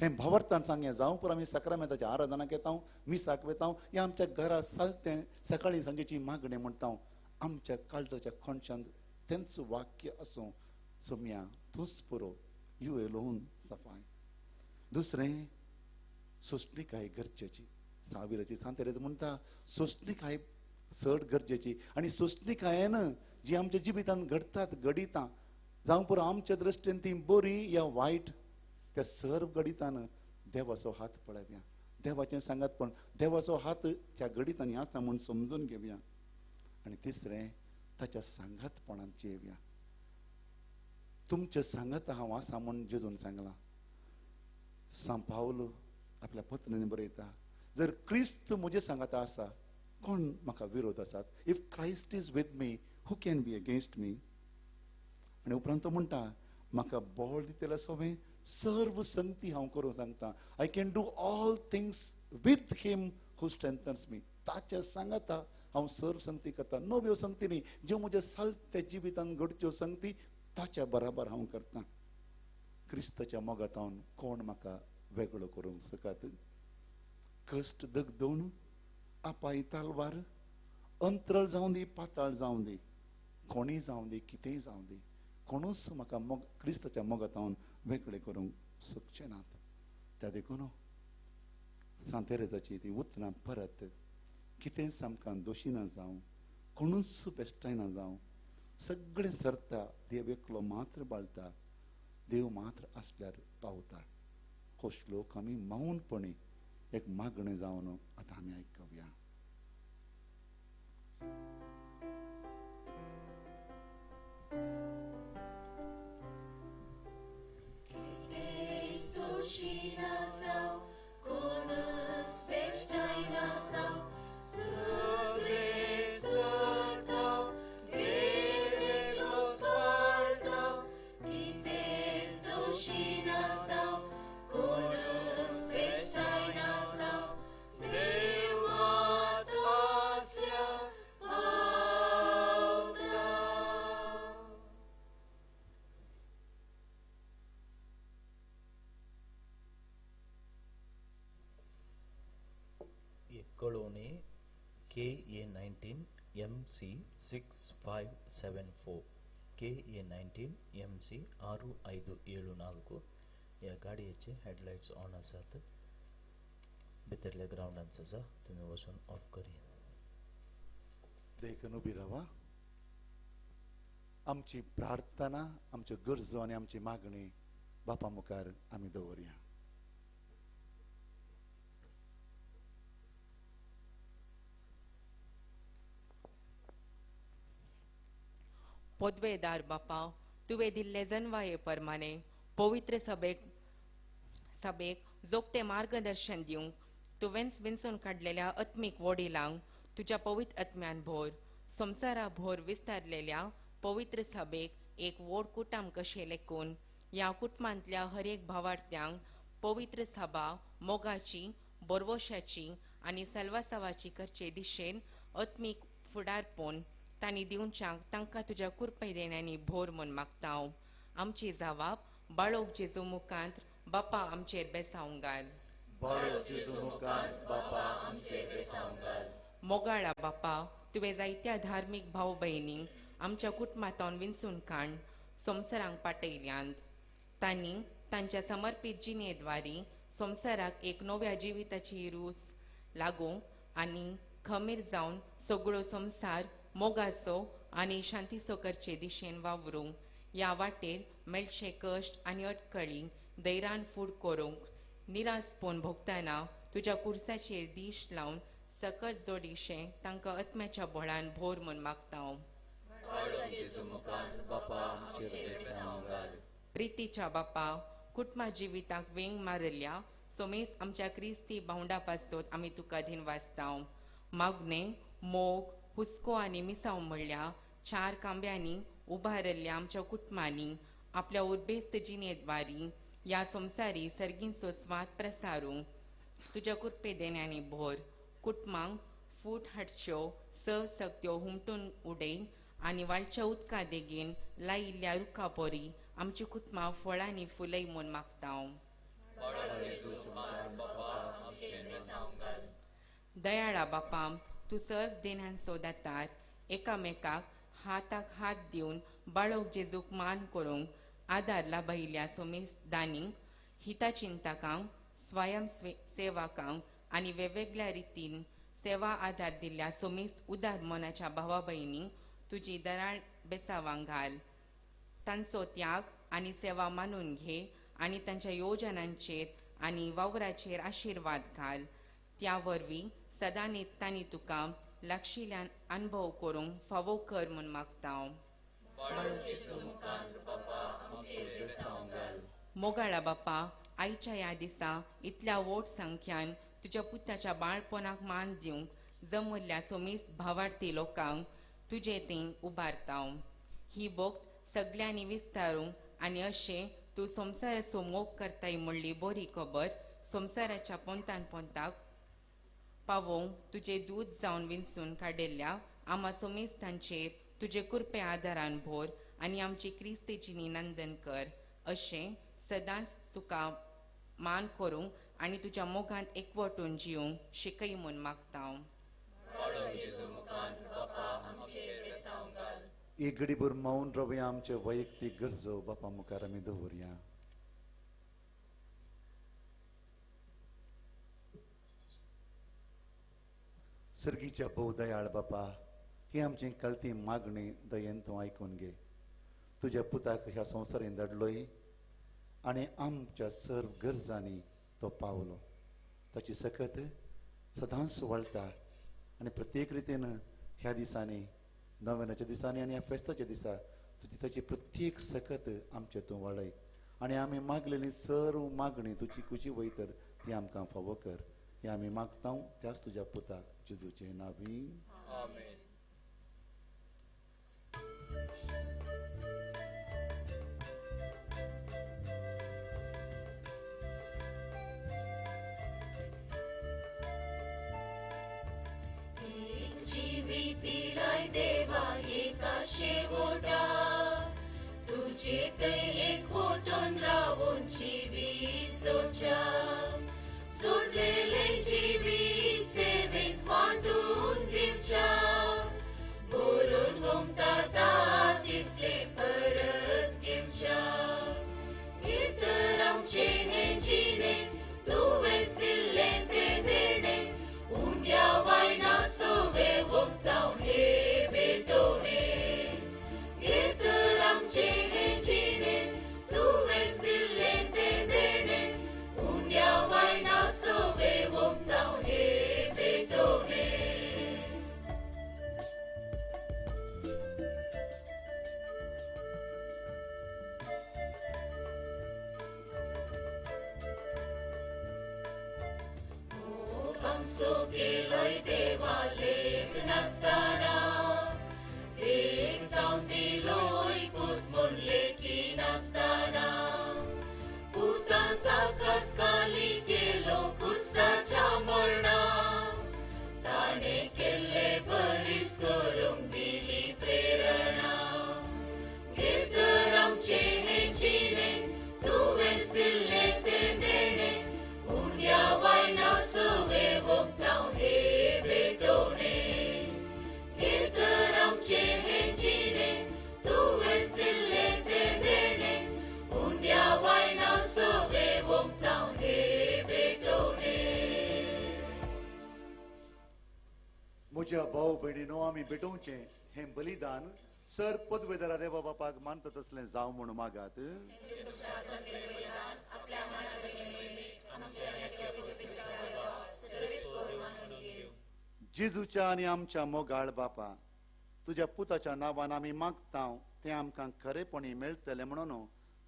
हें भावार्थान सांगें जावं पुरो आमी साक्रामेंताच्या आराधनाक येता, मिसाक वेता, या आमच्या घरा सालतें सकाळीं सांजेची मागणें म्हणटा, आमच्या काळजाच्या कोणशांत तेंच वाक्य आसूं, सोम्या तूंच पुरो, you alone suffice. दुसरें, सोंसणीकाय गरजेची. साविराची सांतेरेज म्हणटा सोंसणीकाय चड गरजेची. आनी सोंसणीकायेन जी आमच्या जिवितांत घडटात घडितां, जावं पुरो आमच्या दृश्टीन ती बरी या वायट, त्या सर्व घडितान देवाचो हात पळोवया, देवाचें सांगात पण देवाचो हात त्या घडितांनी आसा म्हूण समजून घेवया. आनी तिसरें, ताच्या सांगातपणान जियेवया. तुमचें सांगात हांव आसा म्हूण जेजून सांगलां. सांव पावलो आपल्या पत्नीन बरयता, जर क्रिस्त म्हजें सांगाता आसा, कोण म्हाका विरोध आसात? If Christ is with me, who can be against me? आनी उपरांत तो म्हणटा, म्हाका बळ दितलें सगळें सर्व संगती हांव करूंक सांगता. I can do all things with him who strengthens me. ताच्या सांगाता हांव सर्व संगती करता. नव्यो संगती न्ही, ज्यो म्हज्या सालत्या जिवितांत घडच्यो संगती ताच्या बराबर हांव करता. क्रिस्ताच्या मोगातावन कोण म्हाका वेगळो करूंक शकत? कश्ट दगदोवन, आपाय तालवार, अंतरळ जावं दी, पाताळ जावं दी, कोणीय जावं दी, कितेंय जावं दी, कोणूच म्हाका मोग क्रिस्ताच्या मोगातावन वेगळे करूंक शकचे नात. त्या देखून सांतेरेजाची ती उतरां परत, कितेंच आमकां दोशी ना जावं, कोणूच बेश्टायना जावं, सगळें सरता, देव एकलो मात्र बाळता, देव मात्र आसल्यार पावता. हो श्लोक आमी मौनपणी एक मागणें जावन आतां आमी आयकुया. कळोवणी KA 19 MC 6574 KA 19 MC 6574 ह्या गाडयेचे हेडलायट्स ऑन आसात. भितरल्या ग्रावंडांत आसा, तुमी वचून ऑफ करी. देखून उबी रावा. आमची प्रार्थना, आमच्यो गरजो आनी आमची मागणी बापा मुखार आमी दवरया. पदवेदार बापा, तुवें दिल्ले जनवाये प्रमाणे पवित्र सभेक सभेक जोगते मार्गदर्शन दिवंक तुवेंच विंचून काडलेल्या आत्मीक वडिलांक तुज्या पवित्र आत्म्यान भर संवसारा भर विस्तारलेल्या पवित्र सभेक एक व्हड कुटुंब कशें लेखून ह्या कुटुंबांतल्या हर एक भावार्थ्यांक पवित्र सभा मोगाची बरवशाची आनी सल्वासावाची करचे दिशेन आत्मीक फुडारपण तांणी दिवच्याक तांकां तुज्या कृपे देण्यांनी भोर म्हूण मागता. आमची जावाब बाळोक जेजू मुखांत बापा आमचेर बेसावंक घाल. मोगाळा बापा, तुवें जायत्या धार्मीक भाव भयणींक आमच्या कुटुंबांतल्यान विंचून काण संवसारांक पाटयल्यांत. तांणी तांच्या समर्पीत जिणेद्वारी संवसाराक एक नव्या जिविताची रूच लागूंक आनी खमीर जावन सगळो संवसार मोगाचो आनी शांतीचो करचे दिशेन वावरूंक ह्या वाटेर मेळचे कश्ट आनी अटकळी धैर्यान फूड करूंक निरासपण भोगतना तुज्या कुर्साचेर दीश लावन सकट जोडीशें तांकां आत्म्याच्या बळान भोर म्हूण मागता. प्रितीच्या बापा, कुटुंबा जिविताक वेंग मारिल्ल्या सोमेस आमच्या क्रिस्ती भावंडा पासत आमी तुका दिनवासता. मागणे, मोग, हुस्को आनी मिसाव म्हणल्या चार कांब्यांनी उबारिल्ल्या आमच्या कुटुंबांनी आपल्या उर्बेस्त जिणेद्वारी ह्या संवसारी सर्गींचो स्वाद प्रसारूंक तुज्या कृपे देण्यांनी भोर. कुटुंबांक फूट हाडच्यो स सक्त्यो हुमटून उडय आनी वाळच्या उदका देगेन लायिल्ल्या रुखा पोरी आमची कुटुंबां फळांनी फुलय म्हूण मागता. दयाळा बापा, तूं सर्व देण्यांचो दातार, एकामेकाक हाताक हात दिवन बाळोक जेजूक मान करूंक आदार लाभयिल्ल्या सोमेस दानींक, हिताचिंतकांक, स्वयं सेवकांक आनी वेगवेगळ्या रितीन सेवा आदार दिल्ल्या सोमेस उदार मनाच्या भावा भयणींक तुजी दराळ बेसावांक घाल. तांचो त्याग आनी सेवा मानून घे आनी तांच्या योजनांचेर आनी वावराचेर आशिर्वाद घाल. त्या वरवीं सदां तांणी तुका लागशिल्ल्यान अनुभव करूंक फावो कर म्हूण मागता. मोगाळा बापा, आयच्या ह्या दिसा इतल्या व्हड संख्यान तुज्या पुताच्या बाळपणाक मान दिवंक जमल्ल्या सोमेस भावार्थी लोकांक तुजे तें उबारता. ही भक्त सगळ्यांनी विस्तारूंक आनी अशें तूं संवसाराचो मोग करताय म्हणली बरी खबर संवसाराच्या पोंतान पोंताक पावोवंक तुजें दूद जावन विंचून काडिल्ल्या आमा सोमेस्तांचेर तुजे कृपे आदारान भोर आनी आमची क्रिस्तीची नंदन कर. अशें सदांच तुका मान करूंक आनी तुज्या मोगांत एकवटून जिवंक शिकय म्हूण मागता. एक घडीभर मौन रावया, आमचे वैयक्तीक गरजो बापा मुखार आमी दवरया. सर्गीच्या भोव दयाळ बापा, ही आमची कलती मागणी दयेन तूं आयकून घे. तुज्या पुताक ह्या संवसारीन धाडलोय आनी आमच्या सर्व गरजांनी तो पावलो. ताची सकत सदांच सुवाळटा आनी प्रत्येक रितीन ह्या दिसांनी, नव्याच्या दिसांनी आनी ह्या फेस्ताच्या दिसा तुजी ताची प्रत्येक सकत आमचे तूं वाडय आनी आमी मागलेली सर्व मागणी तुजी कुशी वयतर ती आमकां फावो कर. हे आमी मागता त्याच तुज्या पुताक जेजूचे नांवी. आमेन. जिवितीलाय देवा एका शेवटा तुझे एक वोटून रावून जिवी सोडच्या सोडलेले जिवी सेवेक वांटून दिवच्या बोरून गोमता तितले परत दिवच्या तर आमचे हे जिणे तुवेंच दिल्ले ते देणे उंड्या वायना सोवे वोमताव हे भेटोणे तर आमचे हे जिणे तुवेंच दिल्ले ते देणे उंड्या वायना सोवे वोमताव हे भेटोणे. आमचो केलोय देवा लेख नासतना एक जावन दिलोय पूत म्हूण लेखी नासतना पुतान ताकाच खाली केलो कुसाच्या मरणा ताणें केल्ले बरीच करूंक दिली म्हज्या भाव भयणीनो, आमी भेटोवचें हें बलिदान सर पदवेदारा देवा बापाक मानता तसलें जावं म्हूण मागात. जेजूच्या आनी आमच्या मोगाळ बापा, तुज्या पुताच्या नांवान आमी मागता तें आमकां खरेपणी मेळटलें म्हणून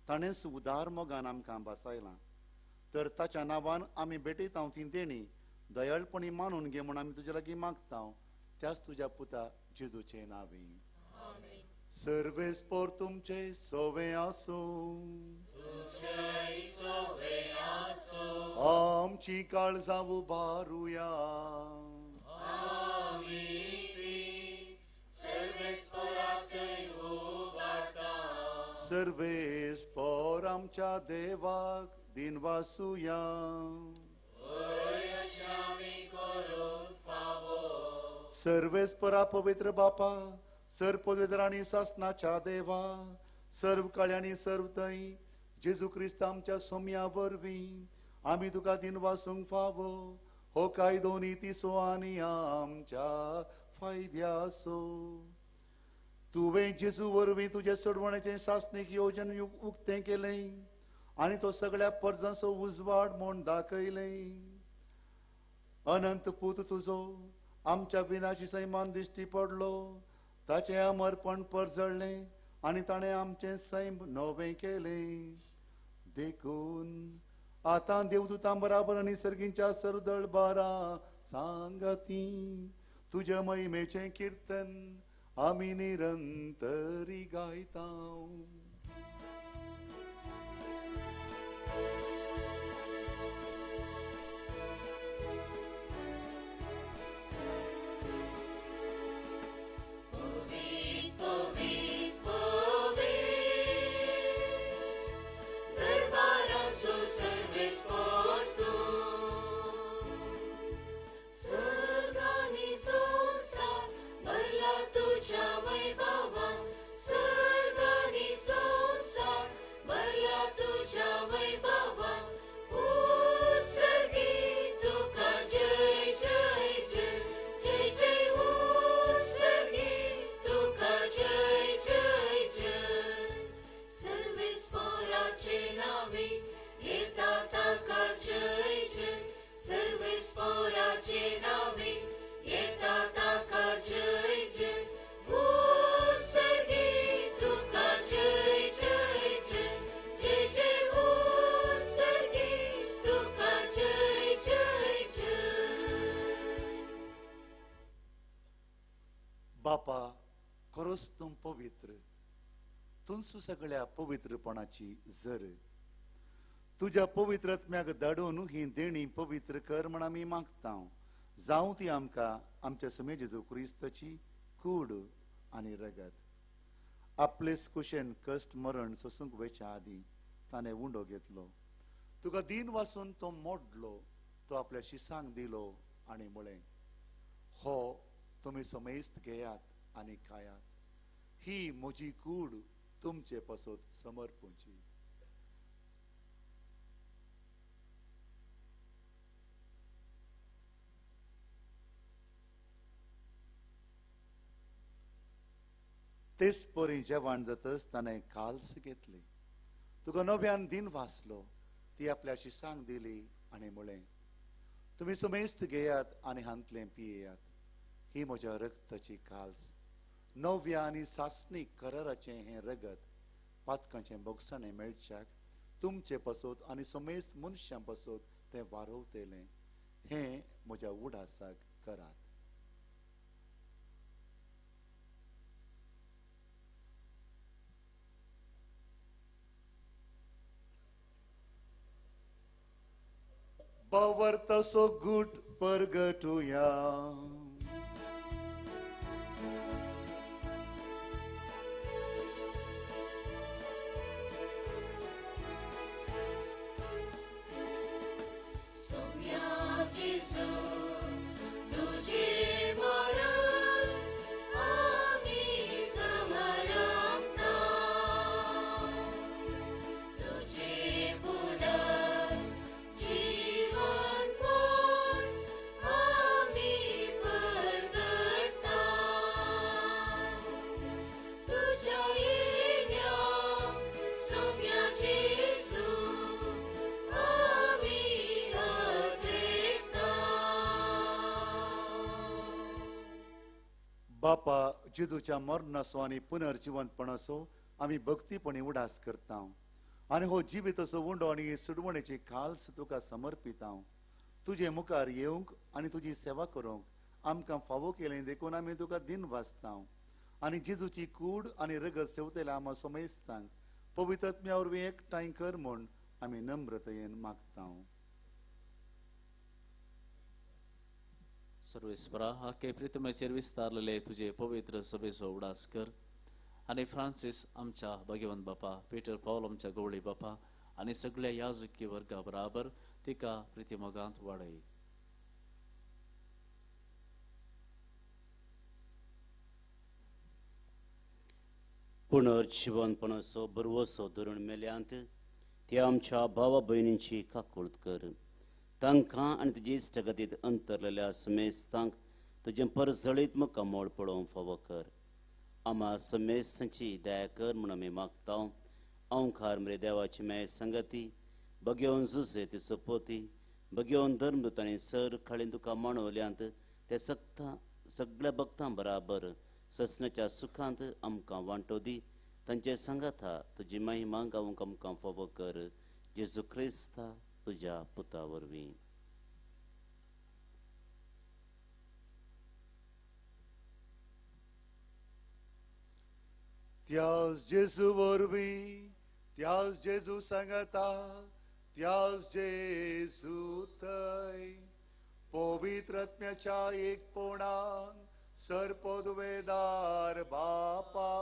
ताणेंच उदार मोगान आमकां बसायलां. तर ताच्या नांवान आमी भेटयता ती देणी दयाळपणी मानून घे म्हूण आमी तुज्या लागीं मागता, त्याच तुज्या पुता जेजूचे नांवी. सर्वेस्पोर तुमचे सोवे आसूं, आमची काळजां उबारुया. सर्वेस्पोर आमच्या देवाक दिनवासुया. सर्वेस्परा पवित्र बापा, सर्व पवित्र आनी सासनाच्या देवा, सर्व काळ्यांनी सर्व थंय जेजू क्रिस्त आमच्या सोम्या वरवीं आमी तुका दिनवासूंक फावो हो कायदो नितीचो आनी आमच्या फायद्याचो. तुवें जेजू वरवीं तुजें सोडवणेचें सासणीक योजन उक्तें केलें आनी तो सगळ्या परजांचो उजवाड म्हूण दाखयलें. अनंत पूत तुजो आमच्या विनाशी सैमान दिश्टी पडलो, ताचें अमरपण परजळ्ळें आनी ताणें आमचें सैम नवें केलें. देखून आतां देवदूतां बराबर आनी सर्गींच्या सरदळ बारा सांगती तुज्या महिमेचें किर्तन आमी निरंतरी गायता. बापा, खरोच तूं पवित्र, तुमचो सगळ्या पवित्रपणाची जर. तुज्या पवित्र आत्म्याक धाडून ही देणी पवित्र कर म्हण आमी मागता. जावं ती आमकां आमच्या सुमे जेजू क्रिस्ताची कूड आनी रगत. आपलेच कुशेन कश्ट मरण सोसूंक वयच्या आदीं ताणें उंडो घेतलो, तुका दीन वासून तो मोडलो, तो आपल्या शिसांक दिलो आनी म्हळें, हो तुमी समेस्त घेयात आनी खायात, ही म्हजी कूड तुमचे पासत समर्पूची. तेच परी जेवण जातच ताणें काल्स घेतली, तुका नव्यान दिन वाचलो, ती आपल्या शिसांक दिली आनी म्हळें, तुमी समेस्त घेयात आनी हांतलें पियेयात, ही म्हज्या रगताची काल्स, नव्या आनी सासणीक कराराचें हें रगत पातकांचें भोगसणें मेळच्याक तुमचे पासत आनी समेस्त मनशां पासत तें वारवतलें. हें म्हज्या उडासाक करात. बावर्ताचो गूट परगटुया. जीवन मोन आमी बापा, जेजूच्या मरणाचो आनी पुनर्जिवंतपणाचो आमी भक्तीपणी उडास करता आनी हो जिविताचो उंडो आनी सुडवणेची खाल्स तुका समर्पिता. तुजे मुखार येवंक आनी तुजी सेवा करूंक आमकां फावो केलें देखून आमी तुका दिन वाचता आनी जेजूची कूड आनी रगत सेवतल्या आमा सोमेस्तांक पवित्र आत्म्या वरवीं एकठांय कर म्हूण आमी नम्रतयेन मागता. सर्वेस्परा, आखे प्रितमेचेर विस्तारलेले तुजे पवित्र सभेचो उडास कर आनी फ्रांसीस आमच्या भगवंत बापा, पीटर पावल आमच्या गवळी बापा आनी सगळ्या याजकी वर्गा बराबर तिका प्रितिमोगांत वाडय. पुनर्जिवनपणाचो बरवसो धरून मेल्यांत ते आमच्या भावा भयणींची काकूळत कर. तांकां आनी तुजे इश्टागतींत अंतरलेल्या समेस्तांक तुजें परजळीत मुखामोळ पळोवंक फावो कर. आमा समेस्तांची दया कर म्हूण आमी मागता. ओंकार मरे देवाची मेळ संगती बगेवन जुजे तिचो पोती बगेवन धर्मदूतांनी सर खाळीन तुका माणवल्यांत ते सगळ्या भक्तां बराबर ससनाच्या सुखांत आमकां वांटो दी. तांचे सांगाता तुजी महिमा गावंक आमकां फावो कर. जेजू क्रिस्ता तुज्या पुता वरवीं. त्यास जेजू वरवीं, त्यास जेजू सांगता, त्यास जेजू थंय पवित्र आत्म्याच्या एकपणान सर्पदवेदार बापा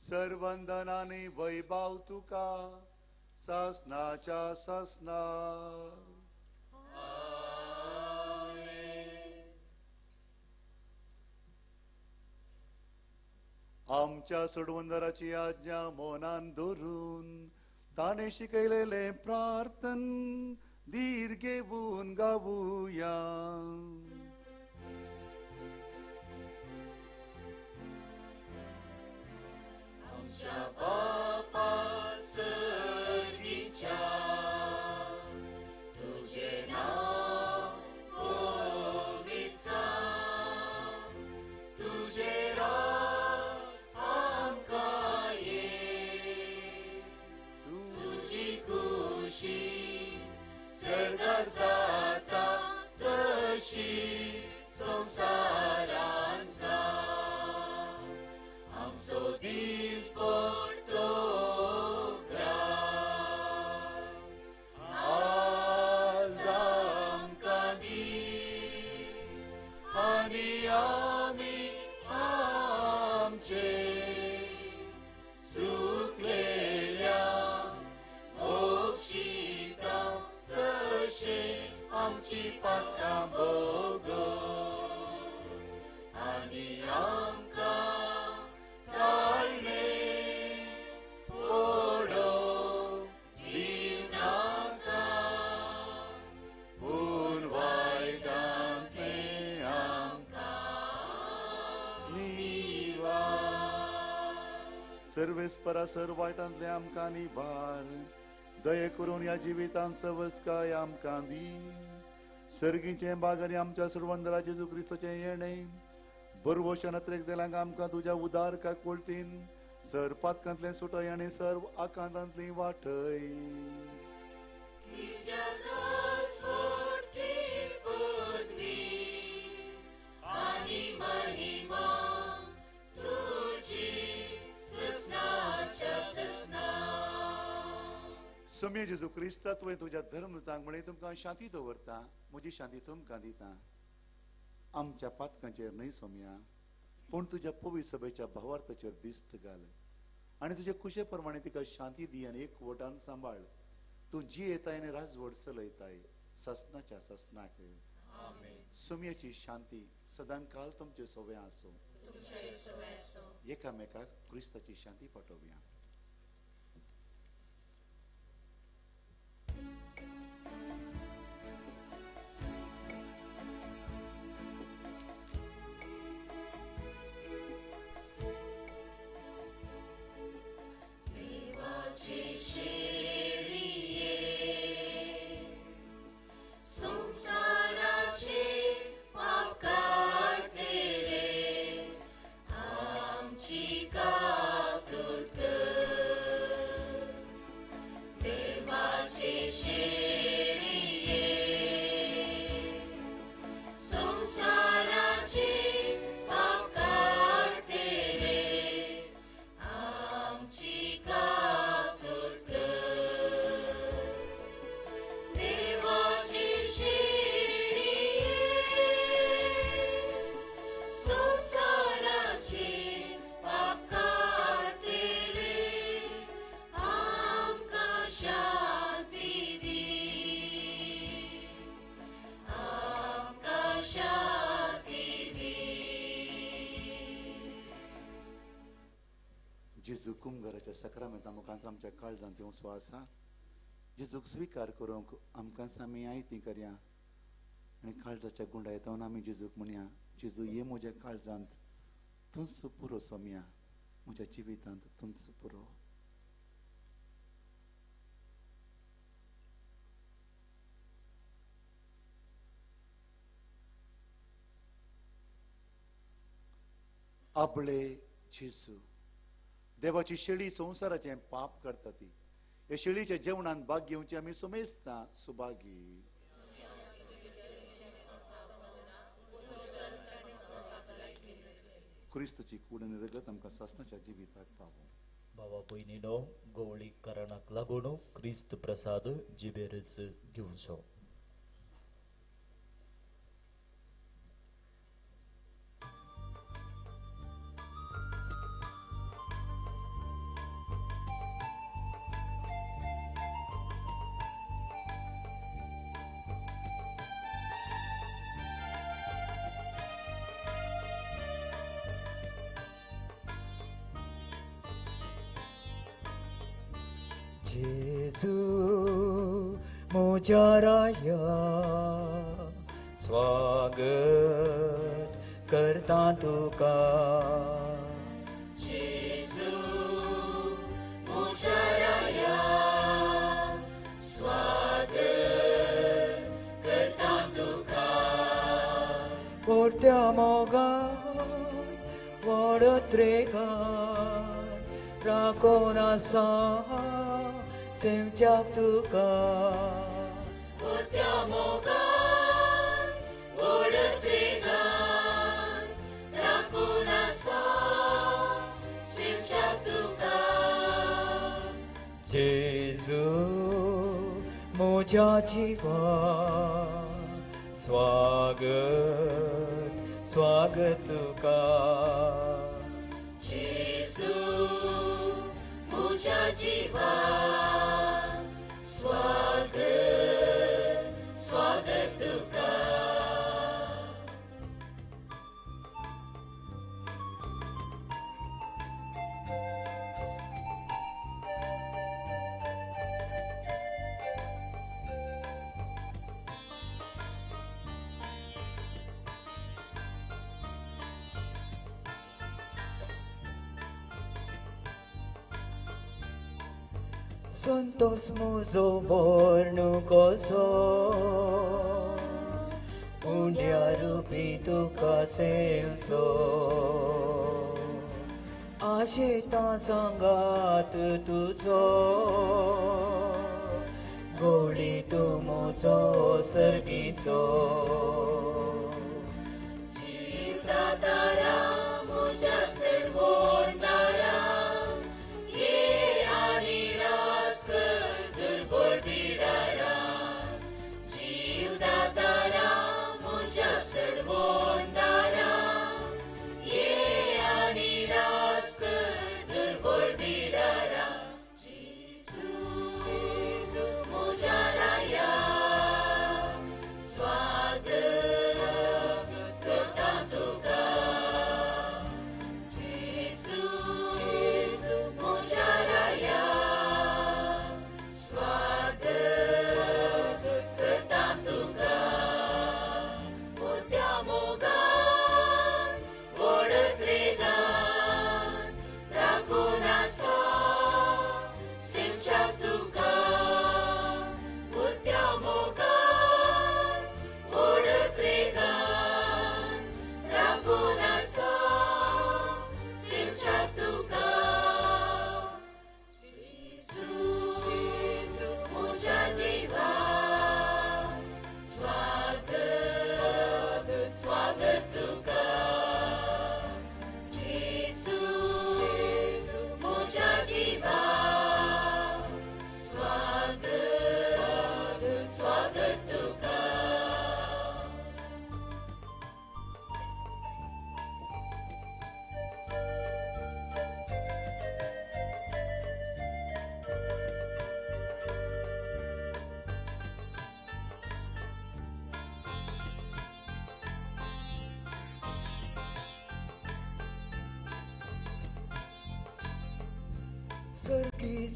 सर्वंदनानी वैभाव तुका सासनाच्या सासना. आमच्या सोडवंदराची आज्ञा मनान धरून ताणें शिकयलेलें प्रार्थन धीर घेवन गावुया. आमच्या बापा सर्गीच्या, तुझे नाव पवित्र जावं, तुझे राज आमकां ये, तुजी खुशी सर्गात जाता तशी संवसारांत जावं. आमचो दीस पडतो ग्रास आज आमकां दी आनी आमी आमचे सुकलेल्या बक्षिता तशें आमची पातकां बोगस आनी आमकां ताळणे पडोवंक दिवनाका, पूण वायटांतलें आमकां निवार. सर्वेस्परा सर वायटांतलें आमकां निवार. दये करून ह्या जिवितांत सवस्काय आमकां दी. सर्गीचें बाग आनी आमच्या सोडवंदरा जेजू क्रिस्ताचें येणें बरवशान अत्रेक आमकां तुज्या उदार काकुळतीन सर पातकांतलें सुटय आनी सर्व आकांतांतली वाटय. सोम्या जेजू क्रिस्ता, तुवें तुज्या धर्मदूतांक म्हळें तुमकां शांती दवरता, म्हजी शांती तुमकां दिता. आमच्या पातकांचेर न्हय सोम्या, पूण तुज्या पवित्र सभेच्या भावार्थाचेर दिश्ट घाल आनी तुजे खुशे प्रमाणे तिका शांती दी आनी एकवटान सांबाळ. तूं जियेताय आनी राजवट चलयताय सासनाच्या सासनाक. सोम्याची शांती सदांकाल तुमचे सोवे आसूं. एकामेकाक क्रिस्ताची शांती पाठोवया. संसाराचे पाप काडटले, जेजू कुमघराच्या सक्रामेंता मुखांत आमच्या काळजांत येवचो आसा. जेजूक स्विकार करूंक आमकां आमी आयती करया आनी काळजाच्या गुंडायतावन आमी जेजूक म्हणया, जेजू ये म्हज्या काळजांत, तूंच पुरो सोमया, म्हज्या जिवितांत तूंच पुरो. आपले जेजू देवाची शेळी संवसाराचें पाप करता ती ह्या शेळीच्या जेवणान भाग घेवची आमी सुमेस्ता सुभागी. क्रिस्तची कूड आनी रगत आमकां सासणाच्या जिविताक पावो. भावा भयणीनो, गोवळी कारणाक लागून क्रिस्त प्रसाद जिबेरच घेवचो. जेजू म्हज्या राया, स्वागत करता तुका. जेजू म्हज्या राया, स्वागत करता तुका. पोरत्या मोगान वाडत रेगान राखोन आसा सेवच्याक तुका. पोरत्या मोगान वाडत रेगान राखून आसा सेवच्याक तुका. जेजू म्हज्या जिवा, स्वागत स्वागत तुका. जेजू म्हज्या जिवा, स्वागत स्वागत तुका. संतोष म्हजो वर्ण कसो उंड्या रुपी तुका सेवचो. आशेता सांगात तुजो गोडी तूं म्हजो सर्गीचो. जीवदातारा म्हज्या सडवोंदारा, ये आनी रास कर दुर्बळ बिडारा. जीवदातारा म्हज्या सडवोंदारा, ये आनी रास कर दुर्बळ बिडारा. जेजू जेजू म्हज्या राया, स्वागत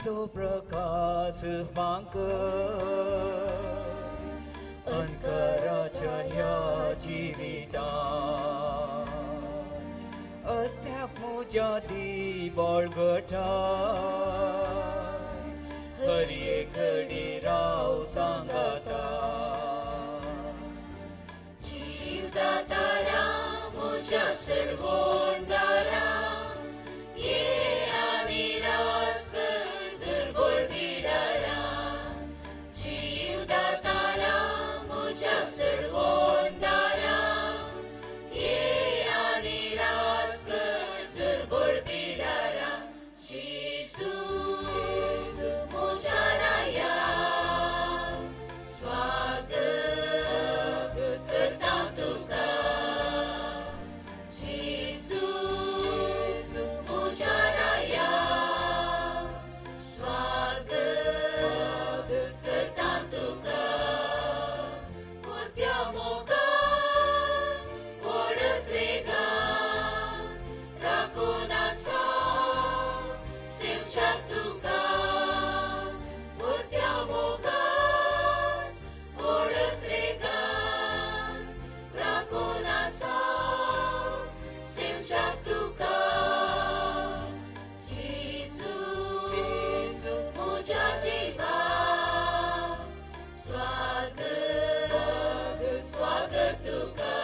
ज्योतीचो प्रकाश फांक अंतराच्या ह्या जिवितांत अद्याप म्हज्या दी बळगटा हर एक घडी राव सांगाता जीवदातारा म्हज्या सडवोंदारा ये आनी रास कर दुर्बळ बिडारा जीवदातारा म्हज्या सडवोंदारा ये आनी रास कर दुर्बळ बिडारा जेजू जेजू म्हज्या राया स्वागत करता तुका जेजू जेजू म्हज्या राया स्वागत करता तुका मोठ्या मोगान ओडत रे गा राखून आसा सेवच्याक तुका मोठ्या मोगान ओडत रे गा राखून आसा सेवच्याक तुका जेजू जेजू म्हज्या जिवा स्वागत स्वागत तुका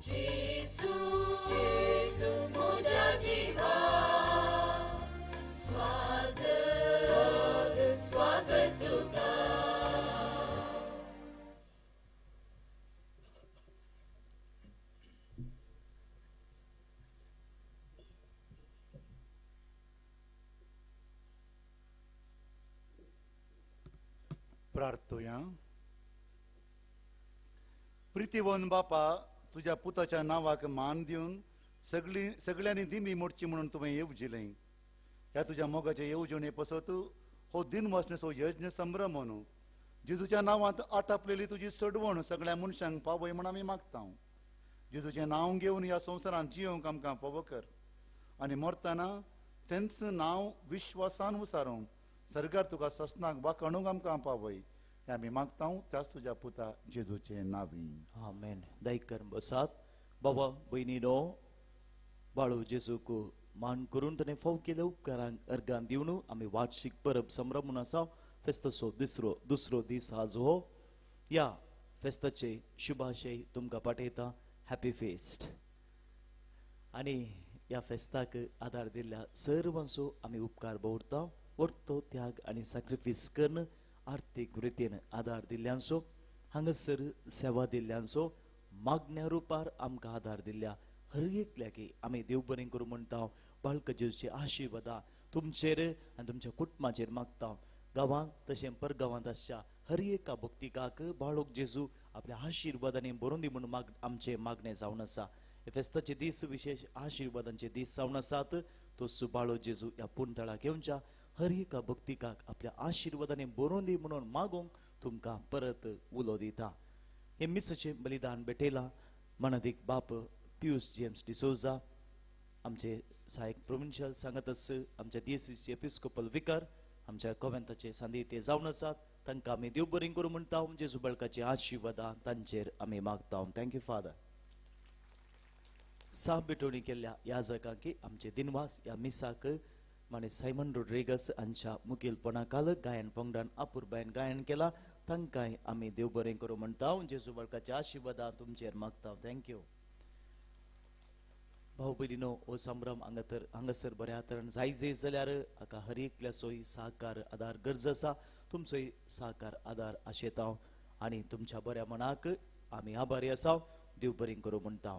जेजू जेजू म्हज्या जिवा स्वागत स्वागत तुका. प्रार्थुया. प्रितीवन बापा, तुज्या पुताच्या नांवाक मान दिवन सगळी सगळ्यांनी दिमी मोडची म्हणून तुवें येवजिलें. ह्या तुज्या मोगाचे येवजणे पसत हो दिनवासनेचो यज्ञ संभ्रम म्हणू जेजूच्या नांवांत आटापलेली तुजी सडवण सगळ्या मनशांक पावय म्हण आमी मागता. जेजूचें नांव घेवन ह्या संवसारांत जियोंक आमकां फावो कर आनी मरतना तेंच नांव विश्वासान उसारूंक सरकार तुका ससनाक वाखाणूंक आमकां पावय हें आमी मागता त्याच तुज्या पुता जेजूचे नांवी. आमेन. दयकर बसात. बाबा भयणीनो, बाळू जेजूक मान करून ताणें फाव केल्या उपकारांक अर्गान दिवन आमी वार्षिक परब संभ्रमून आसा. फेस्ताचो दुसरो दीस आज हो. ह्या फेस्ताचे शुभाशय तुमकां पाठयता. Happy fest. आनी ह्या फेस्ताक आदार दिल्ल्या सर्वांचो आमी उपकार दवरता. वर्तो त्याग आनी सॅक्रिफायस करून आर्थीक रितीन आदार दिल्ल्यांचो, हांगासर सेवा दिल्ल्यांचो, मागण्या रुपार आमकां आदार दिल्ल्या हर एकल्याकी आमी देव बरें करूं म्हणटा. बाळक जेजूचे आशिर्वादा तुमचेर आनी तुमच्या कुटुंबाचेर मागता. गांवांत तशें परगांवांत आसच्या हर एका भक्तिकाक बाळक जेजू आपल्या आशिर्वादांनी भरून दी म्हणून आमचें मागणें जावन आसा. हे फेस्ताचे दीस विशेश आशिर्वादांचे दीस जावन आसात. तो सुबाळो जेजू ह्या पुणतळाक येवच्या हर एका भक्तिकाक आपल्या आशिर्वादांनी भरून दी म्हणून मागूंक तुमकां परत उलो दिता. हे मिसाचें बलिदान भेटयलां मनादीक बाप पियूस जेम्स डिसोजा, आमचे सहायक प्रोविन्शियल सांगतच आमच्या दियसीचे एपिस्कोपल विकार, आमच्या कोवेंताचे सांदिते जावन आसात. तांकां आमी देव बरें करूं म्हणटा. जेजू बाळकाचे आशिर्वादां तांचेर आमी मागता. Thank you father. साप भेटवणी केल्ल्या याजकांकी आमचे दिनवास. ह्या मिसाक माने सायमन रोड्रिगस हांच्या मुखेलपणा खाल गायन पंगडान अपुरबायन गायन केलां. तांकांय आमी देव बरें करूं म्हणटा. जेजू बाळकाचे आशिर्वादां तुमचेर मागता. Thank you. भाऊ भयणीनो, हो संभ्रम हांगासर बऱ्या तरेन जाय जाय जाल्यार हाका हर एकल्याचोय सहकार आदार गरज आसा. तुमचोय सहकार आदार आशेता आनी तुमच्या बऱ्या मनाक आमी आभारी आसा. देव बरें करूं म्हणटा.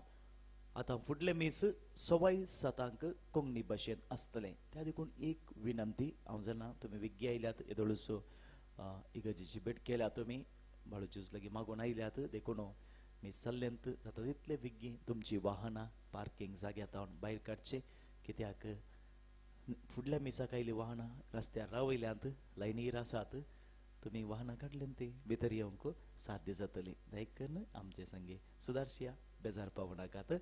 आतां फुडलें मीस 7:15 कोंकणी भाशेन आसतलें. त्या देखून एक विनंती, हांव जाणा तुमी विग्गी आयल्यात, येदोळसो इगर्जेची भेट केल्या तुमी, बाळूची लागीं मागून आयल्यात, देखून मी सल्ल्यांत जाता तितले विग्गी तुमची वाहनां पार्किंग जाग्यार तावन भायर काडचे. कित्याक फुडल्या मिसाक आयलीं वाहनां रस्त्यार रावयल्यांत, लायनीर आसात, तुमी वाहनां काडल्यान ती भितर येवंक साध्य जातली. दयकन आमचे संगे सुदारशिया, बेजार पावनाकात.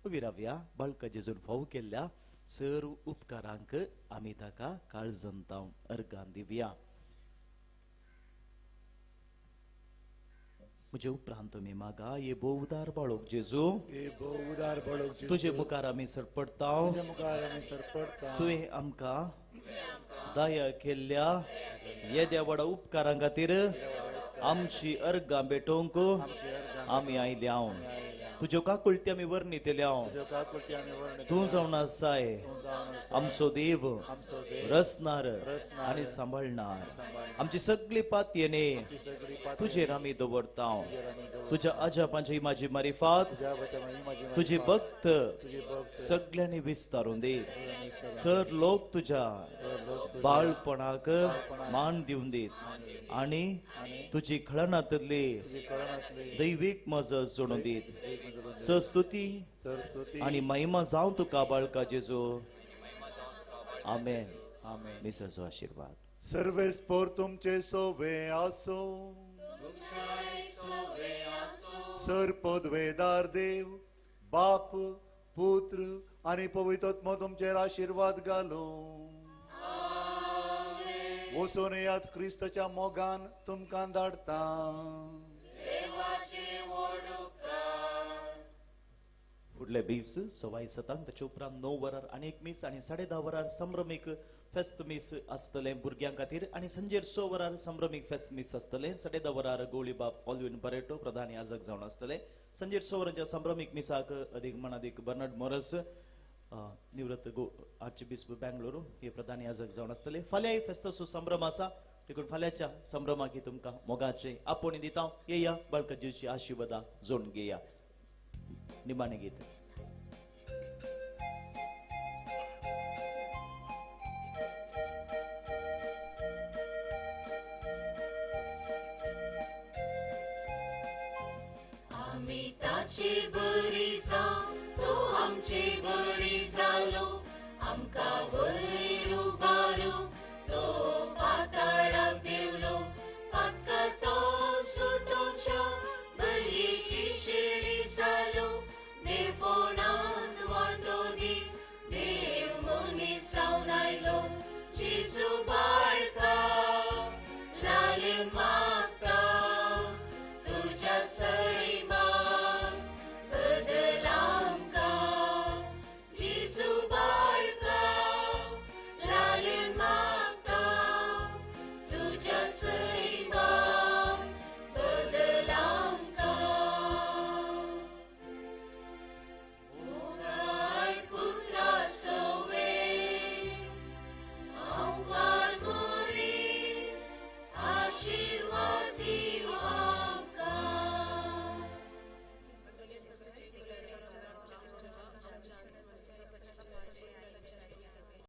उबी रावया. बाळका जेजून फाव केल्ल्या सर्व उपकारांक आमी ताका काळजंतावन अर्गां दिवया. म्हजे उपरांत तुमी मागा, हे भोव उदार बाळोक जेजू, तुजे मुखार आमी सरपडटा, तुवें आमकां दया केल्ल्या येद्या व्हडा उपकारां खातीर आमची अर्गां भेटोवंक आमी आयल्या. तुज्यो काकुळटी आमी वर्णितल्या. तूं जावन आसाय आमचो देव, रचणार आनी सांबाळणार. आमची सगळी पातयेने तुजेर आमी दवरता. तुज्या अजापांची म्हाजी मारिफात तुजी भक्त सगळ्यांनी विस्तारून दी. सर लोक तुज्या बाळपणाक मान दिवन दीत आनी तुजी खळनातली दैवीक मजत जोडून दीत. सस्तुती आनी महिमा जावं तुका बाळका जेजू. आमेन. मिसाचो आशिर्वाद. सर्वेस्पोर तुमचे सोवे आसो. सर पदवेदार देव बाप पुत्र आनी पवित्र आत्मो तुमचेर आशिर्वाद घालूं. वचून येयात क्रिस्ताच्या मोगान तुमकां धाडटा. फुडले 20 7:15 ताचे उपरांत 9 वरार आनी एक मीस आनी 10:30 वरार संभ्रमीक फेस्त मीस आसतलें भुरग्यां खातीर आनी संजेर 6 वरार संभ्रमीक फेस्त मीस आसतलें. 10:30 वरार गोळीबाब ऑलविन बरेटो प्रधान याजक जावन आसतले. संजेर 6 वरांच्या संभ्रमीक मिसाक अदीक मनादीक बर्नर्ड मोरस निवृत्त आर्चबिस्प बेंगळुरू हे प्रधान याजक जावन आसतले. फाल्यांय फेस्ताचो संभ्रम आसा देखून फाल्यांच्या संभ्रमाक तुमकां मोगाचे आपोवणी दिता. येया बाळकाजीची आशिर्वादा जोडून घेया. निमाणें गीत.